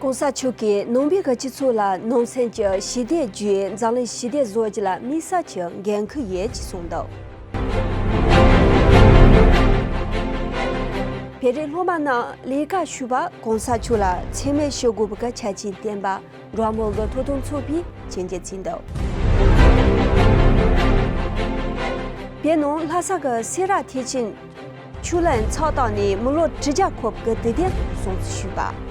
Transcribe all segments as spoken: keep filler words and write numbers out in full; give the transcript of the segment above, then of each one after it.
༸གོང་ས་མཆོག་གིས་ནང་པའི་སྤྱི་ཚོགས་ལ་ནང་སེམས་ཀྱི་ཞི་བདེ་བརྒྱུད་འཛམ་གླིང་ཞི་བདེ་བཟོ་རྒྱུ་ལ་དམིགས་བསལ་གྱི་འགན་འཁུར་ཡོད་ཅེས་གསུངས་འདུག་བོད་རིགས་སློབ་མ་རྣམས་ལས་ཀ་ཞུ་བར་༸གོང་ས་མཆོག་ལ་མཚན་སྨད་ཞུ་དགོས་པའི་ཆ་རྐྱེན་བསྟན་པ་འགྲོ་བ་མིའི་ཐོབ་ཐང་ཚོགས་པས་ཆོས་འབྱེད་བྱས་འདུག་བོད་ནང་ལྷ་ས་གི་སེ་ར་ཐེག་ཆེན་ཆོས་གླིང་ཚོགས་ཐོག་ནས་མི་ལོ་དྲུག་བརྒྱ་འཁོར་བའི་དུས་དེབ་སྲུང་བརྩི་ཞུས་པ།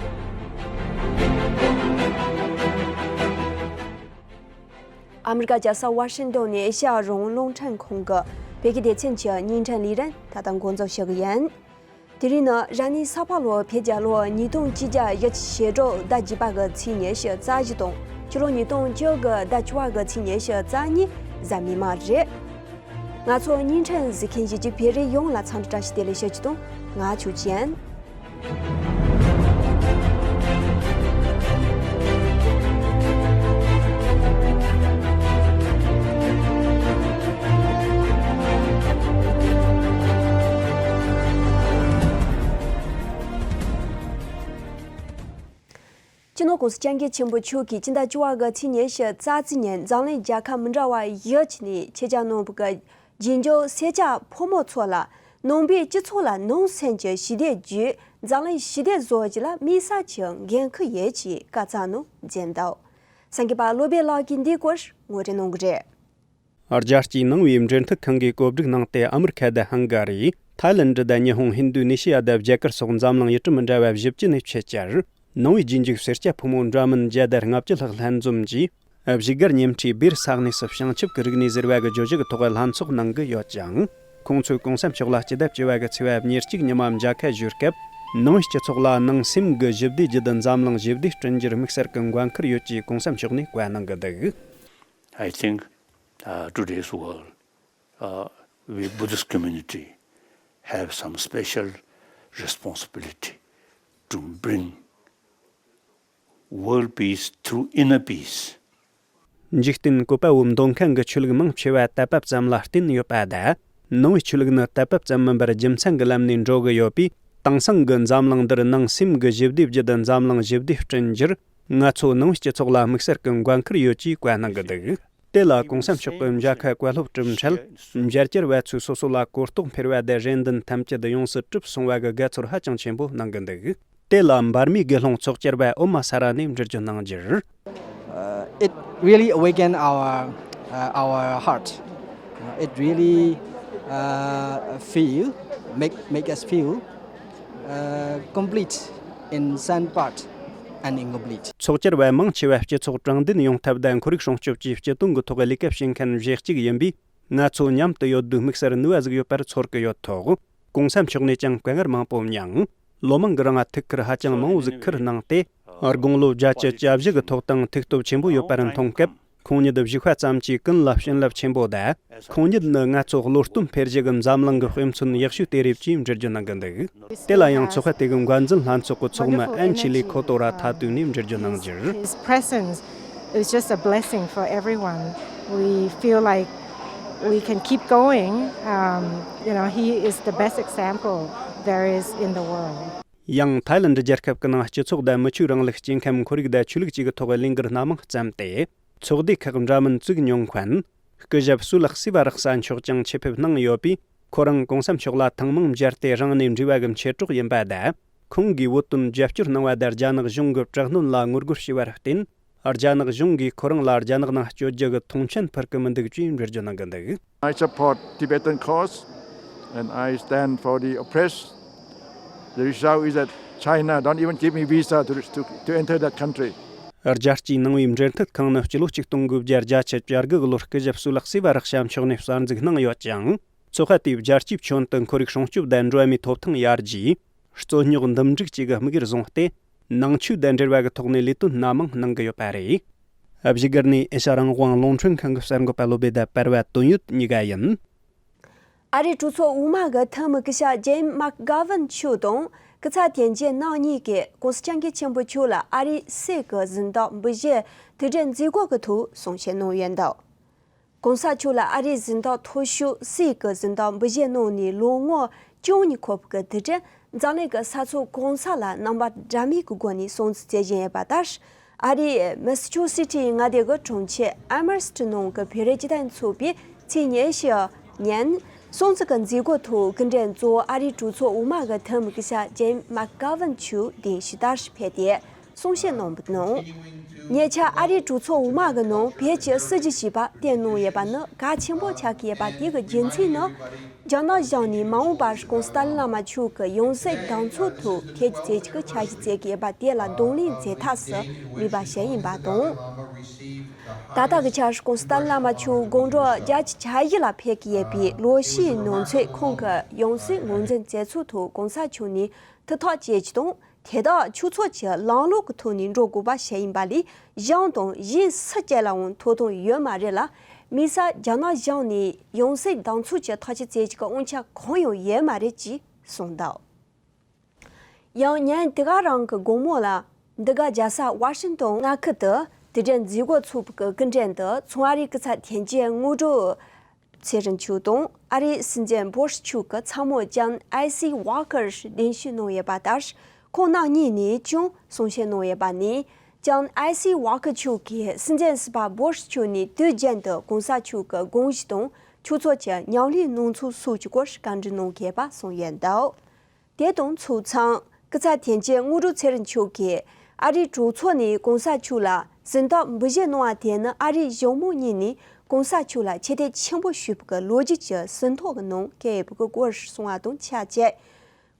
ཨ་མི་རི་ཀ་རྒྱལ་ས་ཝ་ཤིང་ཏོན་ནས་ཨེ་ཤ་ཡ་རང་དབང་རླུང་འཕྲིན་ཁང་གི་བོད་སྐད་སྡེ་ཚན་གྱི་བརྙན་འཕྲིན་ལས་རིམ་ད་ལྟ་འགོ་འཛུགས་ཞུ་གི་ཡིན། དེ་རིང་ནི་རབ་གནས་ས་ཕག་ལོ་བོད་རྒྱལ་ལོ་ཉིས་སྟོང་ཆིག་བརྒྱ་བཞི་བཅུ་ཞེ་དྲུག་ཟླ་བརྒྱད་པ་གི་ཚེས་ཉི་ཤུ་རྩ་བཞི་དང་ཕྱི་ལོ་ཉིས་སྟོང་བཅུ་དགུ་ཟླ་བཅུ་པ་གི་ཚེས་ཉི་ཤུ་རྩ་གཉིས་གཟའ་མིག་དམར་རེད། ང་ཚོ་བརྙན་འཕྲིན་གཟིགས་མཁན་གྱི་བོད་རིགས་ཡོངས་ལ་འཚམས་འདྲི་བཀྲ་ཤིས་བདེ་ལེགས་ཞུ་རྒྱུ་དང་། ང་ཆོས་ཅན། སྤྱི་ནོར་༸གོང་ས་༸སྐྱབས་མགོན་ཆེན་པོ་མཆོག་གིས་སྤྱི་ཟླ་བཅུ་པ་གི་ཚེས་ཉི་ཤུ་རྩ་གཅིག་ཉིན་འཛམ་གླིང་རྒྱལ་ཁབ་མི་འདྲ་བ་བཞི་ནས་ཆེད་བཅར་གནང་བའི་རྒྱལ་འཇོན་སེར་སྐྱ་ཕོ་མོ་ཚོ་ལ་ནང་པའི་སྤྱི་ཚོགས་ལ་ནང་སེམས་ཀྱི་ཞི་བདེ་བརྒྱུད་འཛམ་གླིང་ཞི་བདེ་བཟོ་རྒྱུ་ལ་དམིགས་བསལ་གྱི་འགན་འཁུར་ཡོད་ཅེས་བཀའ་སྩལ་གནང་མཛད་འདུག་གསན་མཁན་པ་བློ་བྷེ་ལགས་ཀྱིས་འདིའི་སྐོར་ངོ་སྤྲོད་གནང་གི་རེད། རྒྱལ་སྤྱིའི་ནང་པའི་འབྲེལ་མཐུད་ཁང་གིས་བཀོད་སྒྲིག་གནང་སྟེ། ཨ་མི་རི་ཀ་དང་ཧང་ག་རི། ཐའི་ལེན་ཌི་དང་ཉི་ཧོང་། ཧིན་རྡུ་ནེ་ཤི་ཡ་དང་རྒྱ་གར་སོགས་འཛམ་གླིང་ཡུལ་གྲུ་མི་འདྲ་བ་བཞི་བཅུ་ནས་ཆེད་བཅར། ནང་པའི་རྗེས་འཇུག་སེར་སྐྱ་ཕོ་མོ་འདྲ་མིན་བརྒྱ་དང་ལྔ་བཅུ་ལྷག་ལྷན་འཛོམས་ཀྱིས་བཞུགས་སྒར་ཉེ་འཁྲིས་སྦིར་ས་གནས་སུ་བྱང་ཆུབ་ཀྱི་རིག་གནས་ཟེར་བ་གི་བརྗོད་གཞི་གི་ཐོག་ལྷན་ཚོགས་གནང་གི་ཡོད་ཅིང་། ཁོང་ཚོས་༸གོང་ས་མཆོག་ལ་སྤྱི་ཟླ་བཅུ་པ་གི་ཚེས་པ་ཉེར་གཅིག་ཉི་མ་མཇལ་ཁ་ཞུས་སྐབས། ནང་པའི་སྤྱི་ཚོགས་ལ་ནང་སེམས་ཀྱི་ཞི་བདེ་བརྒྱུད་དེ་འཛམ་གླིང་ཞི་བདེ་བསྐྲུན་རྒྱུར་དམིགས་བསལ་གྱི་འགན་འཁུར་ཡོད་ཅེས་༸གོང་ས་མཆོག་ནས་བཀའ་གནང་གི་འདུག I think, uh, today's world, uh, we Buddhist community have some special responsibility to bring world peace through inner peace. འཇིག་རྟེན་བཀོད་པ་བོ་འདོན་མཁན་གྱི་ཆོས་ལུགས་མང་ཆེ་བ་དད་པ་ཙམ་ལ་བརྟེན་ཡོད་པ་དང་། ནང་པའི་ཆོས་ལུགས་ནི་དད་པ་ཙམ་མིན་པར་རྒྱུ་མཚན་གྱི་ལམ་ནས་འགྲོ་གི་ཡོད་པས། དེང་སང་གི་འཛམ་གླིང་འདིར་ནང་སེམས་ཀྱི་ཞི་བདེ་བརྒྱུད་དེ་འཛམ་གླིང་ཞི་བདེ་བསྐྲུན་རྒྱུར། ང་ཚོ་ནང་པའི་སྤྱི་ཚོགས་ལ་དམིགས་བསལ་གྱི་འགན་འཁུར་ཡོད་ཅེས་བཀའ་གནང་གི་འདུག་དེ་ལ་༸གོང་ས་མཆོག་གི་མཇལ་ཁ་བཀའ་སློབ་གྲུབ་འཕྲལ། མཇལ་བཅར་བ་ཚོས་སོ་སོ་ལ་གོ་རྟོགས་འཕེར་བ་དང་རེ་འདུན་ཐམས་ཅད་ཡོངས་སུ་གྲུབ་སོང་བ་གི་དགའ་ཚོར་ཧ་ཅང་ཆེན་པོ་གནང་གི་འདུག་དེ་ལ་འབར་མའི་དགེ་སློང་ཚོགས་བཅར་བ་ཨོ་མ་ས་ར་ནས་འགྲེལ་བརྗོད་གནང་རྒྱུར། Uh, it really awakened our, uh, our heart. Uh, it really, uh, feel, make, make us feel, uh, complete in some part and incomplete. ཚོགས་བཅར་བ་མང་ཆེ་བ་སྤྱི་ཚོགས་དྲང་བདེན་ཡོང་ཐབས་དང་ཁོར་ཡུག་སྲུང་སྐྱོབ་བཅས་སྤྱི་དོན་གྱི་ཐོག་ལས་ཀ་བྱེད་མཁན་བཞི་གཅིག་ཡིན་པས། ང་ཚོ་མཉམ་དུ་ཡོད་དུས་དམིགས་བསལ་ནུས་པ་ཟིག་ཡོད་པར་ཚོར་གི་ཡོད་ཐོག༸གོང་ས་མཆོག་ནས་ཀྱང་དཀའ་ངལ་མང་པོ་མྱངས། ལོ་མང་གི་རིང་ཐུགས་ཁུར་ཧ་ཅང་མང་བོ་ཟིག་ཁུར་གནང་སྟེ། དགུང་ལོ་བརྒྱད་ཅུ་གྱ་བཞི་གི་ཐོག་དང་ཐུགས་སྟོབས་ཆེན་པོ་ཡོད་པར་མཐོང་སྐབས། ཁོང་ཉིད་བཞུགས་པ་ཙམ་གྱིས་ཀུན་ལ་བྱིན་རླབས་ཆེན་པོ་དང་། ཁོང་ཉིད་ནི་ང་ཚོ་བློ་སྟོབས་འཕེལ་གཞི་གི་འཛམ་གླིང་གི་དཔེ་མཚོན་ཡག་ཤོས་དེ་རེད་ཅེས་འགྲེལ་བརྗོད་གནང་གི་འདུག་དེ་ལ་ཡང་ཚོགས་ཁང་དེ་གི་འགན་འཛིན་ལྷན་ཚོགས་ཀྱི་ཚོགས་མི་ཨན་ཆི་ལི་ཁོ་ཏོ་ར་ཐ་དུ་ནས་འགྲེལ་བརྗོད་གནང་རྒྱུར། His presence is just a blessing for everyone. We feel like we can keep going. Um, you know, he is the best example there is in the world. ཡང་ཐའི་ལེན་ཌི་རྒྱལ་ཁབ་ཀྱི་ནང་སྤྱི་ཚོགས་དང་མི་ཆོས་རིང་ལུགས་སྐྱེ་ཁམས་ཁོར་ཡུག་དང་ཆོས་ལུགས་བཅས་ཀྱི་ཐོག་ལས་འགུལ་སྣ་མང་བརྩམས་ཏེ། ཚོགས་སྡེ་ཁག་འདྲ་མིན་བཙུགས་མྱོང་མཁན། སྐུ་ཞབས་སུ་ལགས་སི་བ་རག་ས་མཆོག་ཀྱང་ཆེད་ཕེབས་གནང་ཡོད་པས། ཁོ་རང་༸གོང་ས་མཆོག་ལ་ཐེངས་མང་མཇལ་ཏེ་རང་ནས་འབྲེལ་བ་གི་མཆེད་གྲོགས་ཡིན་པ་དང་། ཁོང་གིས་བོད་དོན་རྒྱབ་སྐྱོར་གནང་བ་དང་རྒྱ་ནག་གཞུང་གི་དྲག་གནོན་ལ་ངོ་རྒོལ་བྱས་པར་བརྟེན། རྒྱ་ནག་གཞུང་གིས་ཁོ་རང་ལ་རྒྱ་ནག་ནང་བསྐྱོད་རྒྱུ་གི་མཐོང་མཆན་ཕུལ་གི་མི་འདུག་ཅེས་འགྲེལ་བརྗོད་གནང་གི་འདུག I support Tibetan cause and I stand for the oppressed. The result is that China don't even give me visa to, to, to enter that country. རྒྱལ་སྤྱིའི་ནང་པའི་འབྲེལ་མཐུད་ཁང་ནི་སྤྱི་ལོ་ཆིག་སྟོང་དགུ་བརྒྱ་བརྒྱད་ཅུ་གྱ་དགུ་གི་ལོར་སྐུ་ཞབས་སུ་ལགས་སི་བ་རག་ཤ་མཆོག་ནས་གསར་འཛུགས་གནང་ཡོད་ཅིང་། ཚོགས་ཁང་དེས་རྒྱལ་སྤྱིའི་ཁྱོན་དུ་ཁོར་ཡུག་སྲུང་སྐྱོབ་དང་འགྲོ་བ་མིའི་ཐོབ་ཐང་ཡར་རྒྱས། རྩོད་རྙོག་འདུམ་འགྲིག་བཅས་ཀྱི་དམིགས་ཡུལ་བཟུང་སྟེ། ནང་ཆོས་དང་འབྲེལ་བ་གི་ཐོག་ནས་ལས་དོན་སྣ་མང་གནང་གི་ཡོད་པ་རེད། བཞུགས་སྒར་ནས་ཨེ་ཤ་རང་དབང་རླུང་འཕྲིན་ཁང་གི་གསར་འགོད་པ་བློ་བྷེ་དང་པར་བ་དོན་ཡོད་གཉིས་ཀ་ཡིན། ཨ་རིའི་གྲོས་ཚོགས་འོག་མ་གི་འཐུས་མི་སྐུ་ཞབས་ཇེམ་མག་གྷ་ཝན་མཆོག་དང་སྐུ་ཚབ་དོན་གཅོད་རྣམ་གཉིས་ཀྱིས་༸གོང་ས་༸སྐྱབས་མགོན་ཆེན་པོ་མཆོག་ལ་ཨ་རིའི་སྲིད་ཀྱི་གཟེངས་རྟགས་འབུལ་བཞེས་དུས་དྲན་མཛད་སྒོ་གི་ཐོག་གསུང་བཤད་གནང་ཡོད་འདུག༸གོང་ས་མཆོག་ལ་ཨ་རིའི་གཟེངས་རྟགས་མཐོ་ཤོས་སྲིད་ཀྱི་གཟེངས་རྟགས་འབུལ་བཞེས་གནང་ནས་ལོ་ངོ་བཅུ་གཉིས་འཁོར་བའི་དུས་དྲན་ འཛམ་གླིང་གི་ས་ཕྱོགས་གང་ས་ལ་རྣམ་པ་འདྲ་མིན་གྱི་སྒོ་ནས་སྲུང་བརྩི་བྱེད་བཞིན་ཡོད་པ་ལྟར། ཨ་རིའི་མེ་སི་ཆུ་སི་ཊི་མངའ་སྡེ་གི་གྲོང་ཁྱེར་ཨེ་མར་སི་ཊི་ནང་གི་བོད་རིགས་སྤྱི་མཐུན་ཚོགས་པས་ཚེས་ཉི་ཤུ་ཉིན་སྲུང་བརྩི་གི་མཛད་སྒོའི་ཐོག་སྐུ་མགྲོན་གཙོ་བོ་ཨ་རིའི་གྲོས་ཚོགས་འོག་མ་གི་འཐུས་མི་སྐུ་ཞབས་ཇིམ་མག་གྷ་ཝན་མཆོག་གདན་ཞུས་ལྟར་ཕེབས་ཏེ་གསུང་བཤད་གནང་བ་དང་། ཉེ་ཆར་ཨ་རིའི་གྲོས་ཚོགས་འོག་མ་གི་ནང་བོད་ཀྱི་སྲིད་བྱུས་ཞེས་པ་བཏོན་གནང་ཡོད་པ་ནི་གལ་ཆེན་པོ་ཆགས་ཀྱི་ཡོད་པ་དེ་གི་རྒྱུ་མཚན་ནི། རྒྱ་ནག་གཞུང་ནས་མ་འོངས་པར་༸གོང་ས་ཏཱ་ལའི་བླ་མ་མཆོག་གི་ཡང་སྲིད་གདན་འཚོགས་ཐོག་ཐེངས་གཅིག་གི་འཆར་གཞི་བརྩི་གི་ཡོད་པ་དེ་ལ་གདོང་ལེན་མཛད་ཐབས་སུ་དམིགས་པ་བྱས་ཡིན་པ་དང་། ད་ལྟ་གི་ཆར་༸གོང་ས་ཏཱ་ལའི་བླ་མ་མཆོག་དགུང་གྲངས་བརྒྱད་ཅུ་གྱ་བཞི་ལ་ཕེབས་ཀྱི་ཡོད་པའི་ལོ་ཤས་ནང་ཚུད་ཁོང་གི་ཡང་སྲིད་ངོས་འཛིན་མཛད་ཚུལ་ཐོག་༸གོང་ས་མཆོག་ནས་ཐུགས་ཐག་བཅད་རྒྱུ་དང་། དེ་དག་ཆོས་ཕྱོགས་ཀྱི་ལམ་ལུགས་ཀྱི་ཐོག་ནས་འགྲོ་དགོས་པ་བཤད་ཡིན་པ་ལས། གཞུང་དང་གཞན་སུ་གཅིག་ལའང་ཐོབ་ཐང་ཡོད་མ་རེད་ལ། དམིགས་བསལ་རྒྱ་ནག་གཞུང་ནས་ཡང་སྲིད་གདན་འཚོགས་ཀྱི་ཐག་གཅོད་བྱེད་ཀྱི་དབང་ཆ་གང་ཡང་ཡོད་མ་རེད་ཅེས་གསུངས་འདུག་ཡང་ཉིན་དེ་ག་རང་གི་དགོང་མོ་ལ། འདི་ག་རྒྱལ་ས་ཝ་ཤིང་ཏོན་མངའ་ཁུལ་དུ་དེ་འབྲེལ་མཛད་སྒོ་ཚོགས་པའི་སྐུ་མགྲོན་དུ་མཚོ་ཨ་རིའི་སྐུ་ཚབ་དོན་གཅོད་དངོས་གྲུབ་ཚེ་རིང་མཆོག་དང་ཨ་རིའི་སྲིད་འཛིན་བྷུ་ཤི་མཆོག་གི་ཚ་མོ་ལྕམ་ཨེ་སི་ཝ་ཀར་གདན་ཞུ་གནང་ཡོད་པ་ལྟར། ཁོང་རྣམ་གཉིས་ནས་ཀྱང་གསུང་བཤད་གནང་ཡོད་པ་ནི། ལྕམ་ཨེ་སི་ཝ་ཀར་མཆོག་གིས་སྲིད་འཛིན་ཟུར་པ་བྷུ་ཤི་མཆོག་ནས་དུས་རྒྱུན་དུ་༸གོང་ས་མཆོག་གི་དགོངས་གཞི་དང་ཆོས་ཕྱོགས་ཀྱི་མཉམ་ལས་གནང་ཚུལ་སོགས་ཀྱི་སྐོར་བཀའ་འདྲི་གནང་གི་ཡོད་པ་གསུངས་ཡོད་འདུག་དེ་དང་ཕྱོགས་མཚུངས། སྐུ་ཚབ་དོན་གཅོད་དངོས་གྲུབ་ཚེ་རིང་མཆོག་གིས་ཨ་རིའི་གྲོས་ཚོགས་ནས་༸གོང་ས་མཆོག་ལ་གཟེངས་རྟགས་འབུལ་བཞེས་གནང་བ་དེ་ནི་ཨ་རིའི་གཞུང་མང་གཉིས་ནས་༸གོང་ས་མཆོག་ལ་ཆེ་བསྟོད་ཆེན་པོ་ཞུས་པའི་ལོ་རྒྱུས་ཀྱི་ཟིན་ཐོ་གི་ནང་བཀོད་ཡོད་པའི་སྐོར་གསུངས་པ་དང་ཆབས་ཅིག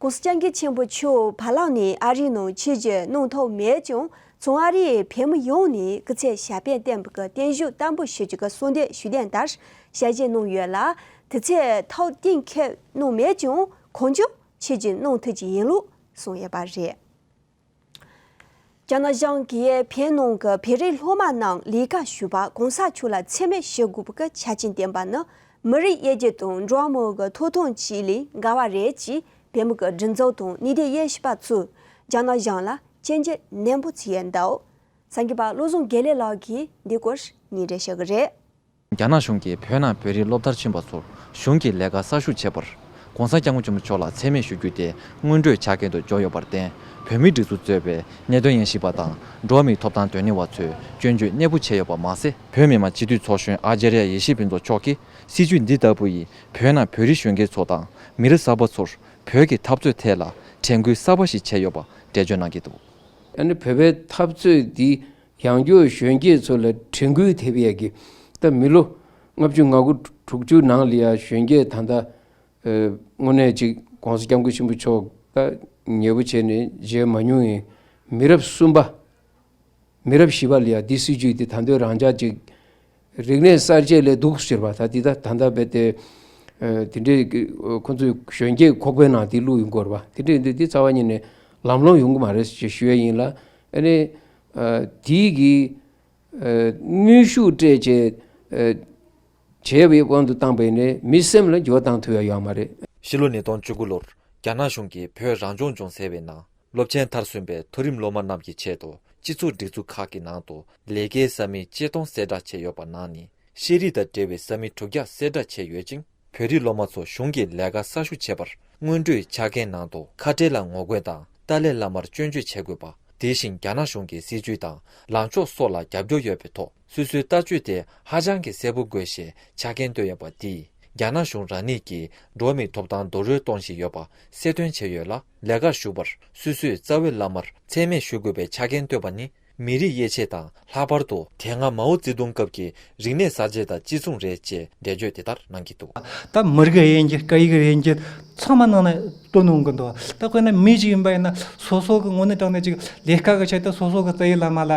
༸གོང་ས་༸སྐྱབས་མགོན་ཆེན་པོ་མཆོག་བར་ལམ་ནས་ཨ་རིའི་ནང་ཆོས་བརྒྱུད་གནང་ཐུབ་མེད་ཀྱང་། མཚོ་ཨ་རིའི་བོད་མི་ཡོངས་ནས་སྐུ་ཚེ་ཞབས་པད་བརྟན་པའི་བརྟན་བཞུགས་བརྟན་པོ་ཞུ་རྒྱུ་གི་གསོལ་འདེབས་ཞུ་དོན་ལྟར་ཞལ་བཞེས་གནང་ཡོད་ལ། དེ་ཚེ་ཐོབ་གཏན་འཁེལ་གནང་མེད་ཀྱང་། གང་བྱུང་ཆོས་བརྒྱུད་གནང་ཐུབ་ཀྱི་ཡིན་ལུགས་གསུངས་ཡོད་པ་རེད། རྒྱ་ནག་གཞུང་གིས་བོད་ནང་གི་བོད་རིགས་སློབ་མ་རྣམས་ལས་ཀ་ཞུ་བར་༸གོང་ས་མཆོག་ལ་མཚན་སྨད་ཞུ་དགོས་པའི་ཆ་རྐྱེན་བསྟན་པ་ནི། མི་རིགས་དབྱེ་འབྱེད་དང་འགྲོ་བ་མིའི་ཐོབ་ཐང་བཅས་ལས་འགལ་བ་རེད་ཅེས་བོད་མི་གི་སྒྲིག་འཛུགས་དང་ནུས་ལྡན་དབྱེ་ཞིབ་པ་ཚོས་རྒྱ་ནག་གཞུང་ལ་སྐྱོན་བརྗོད་ནན་པོ་བྱས་ཡོད་འདུག་གསར་འགོད་པ་བློ་བཟང་དགེ་ལེགས་ལགས་ཀྱིས་འདིའི་སྐོར་སྙན་སྒྲོན་ཞུ་གི་རེད། རྒྱ་ནག་གཞུང་གིས་བོད་ནང་བོད་རིགས་སློབ་མཐར་ཕྱིན་པ་ཚོར་གཞུང་གི་ལས་ཀ་གསར་ཞུགས་བྱེད་པར་༸གོང་ས་༸སྐྱབས་མགོན་ཆེན་པོ་མཆོག་ལ་མཚན་སྨད་ཞུ་རྒྱུ་དེ་དངོས་འབྲེལ་ཆ་རྐྱེན་དུ་འཇོག་ཡོད་པར་བརྟེན། བོད་མིའི་སྒྲིག་འཛུགས་གཙོས་པའི་གནད་དོན་དབྱེ་ཞིབ་པ་དང་འགྲོ་བ་མིའི་ཐོབ་ཐང་དོན་གཉེར་བ་ཚོས་སྐྱོན་བརྗོད་གནས་སྤོ་བྱས་ཡོད་པ་མ་ཟད། བོད་མི་མང་སྤྱི་འཐུས་ཚོགས་གཞོན་ཨ་ཅཱརྱ་ཡེ་ཤེས་ཕུན་ཚོགས་མཆོག་གིས་སྲིད་བྱུས་འདི་ལྟ་བུ་ཡིས་བོད་ནང་བོད་རིགས་གཞོན་སྐྱེས་ཚོ་དང་མི་རབས་གསར་པ་ཚོར་བོད་ཀྱི་འཐབ་རྩོད་ཐད་ལ་དྲན་སྐུལ་གསར་པ་ཞིག་བྱས་ཡོད་པ་འགྲེལ་བརྗོད་གནང་གི་འདུག་ཨ་ནི་བོད་པའི་འཐབ་རྩོད་འདི་ཡང་བསྐྱར་གཞོན་སྐྱེས་ཚོ་ལ་དྲན་སྐུལ་ཐེབས་ཡས་ཀྱི་ད་མི་ལོ་ལྔ་བཅུ་ང་དགུ་དྲུག་ཅུ་ནང་ལ་ཡ་གཞོན་སྐྱེས་ད་ལྟ་དངོས་གནས་ཅིག་༸གོང་ས་༸སྐྱབས་མགོན་ཆེན་པོ་མཆོག་ད་ཉེ་པོ་བྱས་ནས་མཇལ་མ་མྱོང་ཡིན། མི་རབས་གསུམ་པ་མི་རབས་བཞི་པ་ལ་ཡ་འདི་སྲིད་བྱུས་འདི་ད་འདོད་རང་ཅག་ཅིག་རིག་གནས་གསར་བརྗེ་ལས་སྡུག་ཟེར་བ་ད་འདི་ད་ད་ལྟ་བས་ཏེ་དེ་འདྲའི་ཁོ་ཚོའི་གཞོན་སྐྱེས་ཁོག་པའི་ནང་འདི་བླུགས་ཡོང་དགོས་རེད་བ། དེ་འདྲའི་འདི་འདི་རྩ་བ་ཉིད་ནས་ལམ་ལྷོང་ཡོང་གི་མ་རེད་ཅེས་ཞུ་ཡས་ཡིན་ལ། ཨ་ནི་དེའི་གི་གནོན་ཤུགས་སྤྲད་བྱས་བྱས་པའི་དབང་དུ་བཏང་པ་ཡིན་ནའི་མི་སེམས་ལ་འགྱུར་བ་བཏང་ཐུབ་ཡ་ཡོད་མ་རེད། ཕྱི་ལོ་ཉིས་སྟོང་བཅུ་དགུ་ལོར་རྒྱ་ནག་གཞུང་གིས་བོད་རང་སྐྱོང་ལྗོངས་ཟེར་བའི་ནང་སློབ་ཆེན་མཐར་སོན་པའི་མཐོ་རིམ་སློབ་མ་རྣམས་ཀྱི་ཆེད་དུ་སྤྱི་ཚོགས་སྒྲིག་འཛུགས་ཁག་གི་ནང་དུ་ལས་ཀའི་ས་མིག་ཆེད་གཏོང་གསལ་བསྒྲགས་བྱས་ཡོད་པ་ནང་ནས་ཤེས་རིག་དང་འབྲེལ་བའི་ས་མིག་དྲུག་བརྒྱ་གསལ་བསྒྲགས་བྱས་ཡོད་ཅིང་། བོད་རིགས་སློབ་མ་ཚོ་གཞུང་གི་ལས་ཀ་གསར་ཞུ་བྱེད་པར་སྔོན་འགྲོའི་ཆ་རྐྱེན་ནང་དུ་ཁ་བྲལ་ལ་ངོ་རྒོལ་དང་ཏཱ་ལའི་བླ་མར་སྐྱོན་བརྗོད་བྱེད་དགོས་པ། དེ་བཞིན་རྒྱ་ནག་གཞུང་གི་སྲིད་བྱུས་དང་ལངས་ཕྱོགས་སོགས་ལ་རྒྱབ་སྐྱོར་ཡོད་པའི་ཐོག་སོ་སོའི་ལྟ་སྤྱོད་དེ་ཧ་ཅང་གི་གསལ་པོ་དགོས་ཞེས་ཆ་རྐྱེན་བཏོན་ཡོད་པ་འདིས་རྒྱ་ནག་གཞུང་རང་ཉིད་ཀྱིས་འགྲོ་བ་མིའི་ཐོབ་ཐང་རྡོག་རོལ་གཏོང་བཞིན་ཡོད་པ་གསལ་སྟོན་བྱས་ཡོད་ལ། ལས་ཀར་ཞུགས་པར་སོ་སོའི་རྩ་བའི་བླ་མར་མཚན་སྨད་ཞུ་དགོས་པའི་ཆ་རྐྱེན་བཏོན་པ་ནི་མི་རིགས་དབྱེ་འབྱེད་དང་། ལྷག་པར་དུ་དེ་སྔ་མའོ་ཙེ་ཏུང་སྐབས་ཀྱི་རིག་གནས་གསར་བརྗེ་དང་གཅིག་མཚུངས་རེད་ཅེས་འགྲེལ་བརྗོད་དེ་ལྟར་གནང་གི་འདུག་ད་མི་རིགས་དབྱེ་འབྱེད། སྐད་ཡིག་དབྱེ་འབྱེད་ཚང་མ་ནང་ནས་བཏོན་གནང་གི་འདུག་ད་དཔེར་ན་མི་ཞིག་ཡིན་པ་ཡིན་ན་སོ་སོ་གི་དངོས་གནས་དྲང་གནས་ཅིག་ལས་ཀ་གི་ཆེད་དུ་སོ་སོ་གི་རྩ་བའི་བླ་མ་ལ་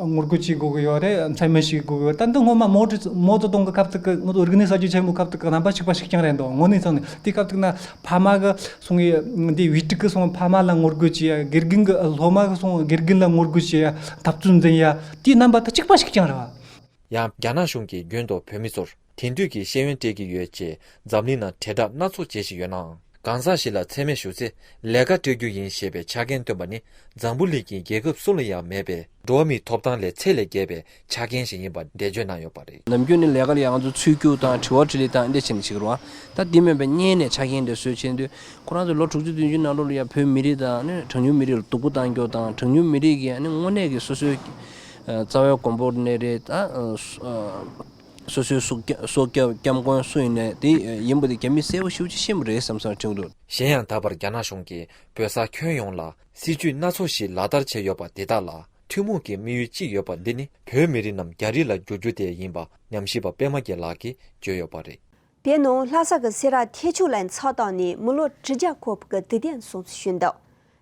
ངོ་རྒོལ་བྱེད་དགོས་ཀྱི་ཡོད་རེད། མཚན་སྨད་བྱེད་དགོས་ཀྱི་ཡོད། ད་འདི་སྔོན་མ་མའོ་ཙེ་མའོ་ཙེ་ཏུང་གི་སྐབས་དེ་གི་ང་ཚོ་རིག་གནས་གསར་བརྗེ་ཆེན་མོའི་སྐབས་དེ་གི་རྣམ་པ་གཅིག་པ་གཅིག་རྐྱང་རེད་འདུག་དངོས་གནས་ཙང་ནས་དེའི་སྐབས་དེ་ན་ཕ་མ་གི་སོང་ངས་འདི་བུ་ཕྲུག་གི་སོང་ཕ་མ་ལ་ངོ་རྒོལ་བྱེད་ཡ། དགེ་རྒན་གྱི་སློབ་མ་གི་སོང་དགེ་རྒན་ལ་ངོ་རྒོལ་བྱེད་ཡ། འཐབ་རྩོད་འཛིང་ཡ། དེའི་རྣམ་པ་ད་གཅིག་པ་གཅིག་རྐྱང་རེད་བ། ཡང་རྒྱ་ནག་གཞུང་གིས་རྒྱུན་དུ་བོད་མི་ཚོར་དེང་དུས་ཀྱི་ཤེས་ཡོན་སྤྲད་ཀྱི་ཡོད་ཅེས་འཛམ་གླིང་ནང་དྲིལ་བསྒྲགས་སྣ་ཚོགས་བྱེད་བཞིན་ཡོད་ནའང་ གང་ཟག་ཞིག་ལ་མཚན་སྨད་ཞུ་ཚེ་ལས་ཀ་སྤྲད་རྒྱུ་ཡིན་ཞེས་པའི་ཆ་རྐྱེན་བཏོན་པ་ནི་འཛམ་བུ་གླིང་གི་རྒྱལ་ཁབ་སུ་ལ་ཡང་མེད་པའི་འགྲོ་བ་མིའི་ཐོབ་ཐང་ལས་ཚད་ལས་བརྒལ་བའི་ཆ་རྐྱེན་ཞིག་ཡིན་པ་འགྲེལ་བརྗོད་གནང་ཡོད་པ་རེད། ནམ་རྒྱུན་ནི་ལས་ཀ་ལ་ཡང་ང་ཚོ་ཚུར་རྒྱུག་དང་དྲི་བ་དྲིས་ལན་དང་འདི་བྱས་ནས་བྱེད་ཀྱི་རེད་བ། ད་འདི་མིན་པའི་སྔོན་ནས་ཆ་རྐྱེན་དེ་བཟོས་བྱས་དུས་ཁོ་རང་ཚོ་ལོ་དྲུག་ཅུ་བདུན་ཅུ་ནང་ལོགས་ལ་ཡང་བོད་མི་རིགས་དང་ནི་གྲངས་ཉུང་མི་རིགས་ལ་སྡུག་པོ་བཏང་རྒྱུ་དང་གྲངས་ཉུང་མི་རིགས་ཀྱི་ནི་དངོས་གནས་ཀྱི་སོ་སོའི་རྩ་བའི་གོང་བུ་ནས་རེད་ད། སོ་སོའི་སྲོག་སྐྱབས་སྲོག་སྐྱབས་སྐྱབས་མགོན་སུ་ཡིན་ནའི་དེ་ཡིན་པ་དེ་རྒྱ་མི་གསལ་པོ་ཞེ་པོ་ཅིག་ཤེས་པ་རེད་བསམ་བསམ་དྲན་གྱི་འདུག་གཞན་ཡང་ད་བར་རྒྱ་ནག་གཞུང་གིས་བོད་ས་ཁྱོན་ཡོངས་ལ་སྲིད་ཇུས་སྣ་ཚོགས་ཤིག་ལག་བསྟར་བྱས་ཡོད་པ་དེ་དག་ལ་ཐུན་མོང་གི་དམིགས་ཡུལ་གཅིག་ཡོད་པ་འདི་ནི་བོད་མི་རིགས་རྣམས་རྒྱ་རིགས་ལ་བསྒྱུར་རྒྱུ་དེ་ཡིན་པ་ཉམས་ཞིབ་པ་པད་མ་རྒྱལ་ལགས་ཀྱིས་བརྗོད་ཡོད་པ་རེད། བོད་ནང་ལྷ་ས་གི་སེ་ར་ཐེག་མཆོག་ལ་ཚགས་བཏང་ནས་མི་ལོ་དྲུག་བརྒྱ་འཁོར་བའི་དུས་དྲན་སྲུང་བརྩི་ཞུས་འདུག་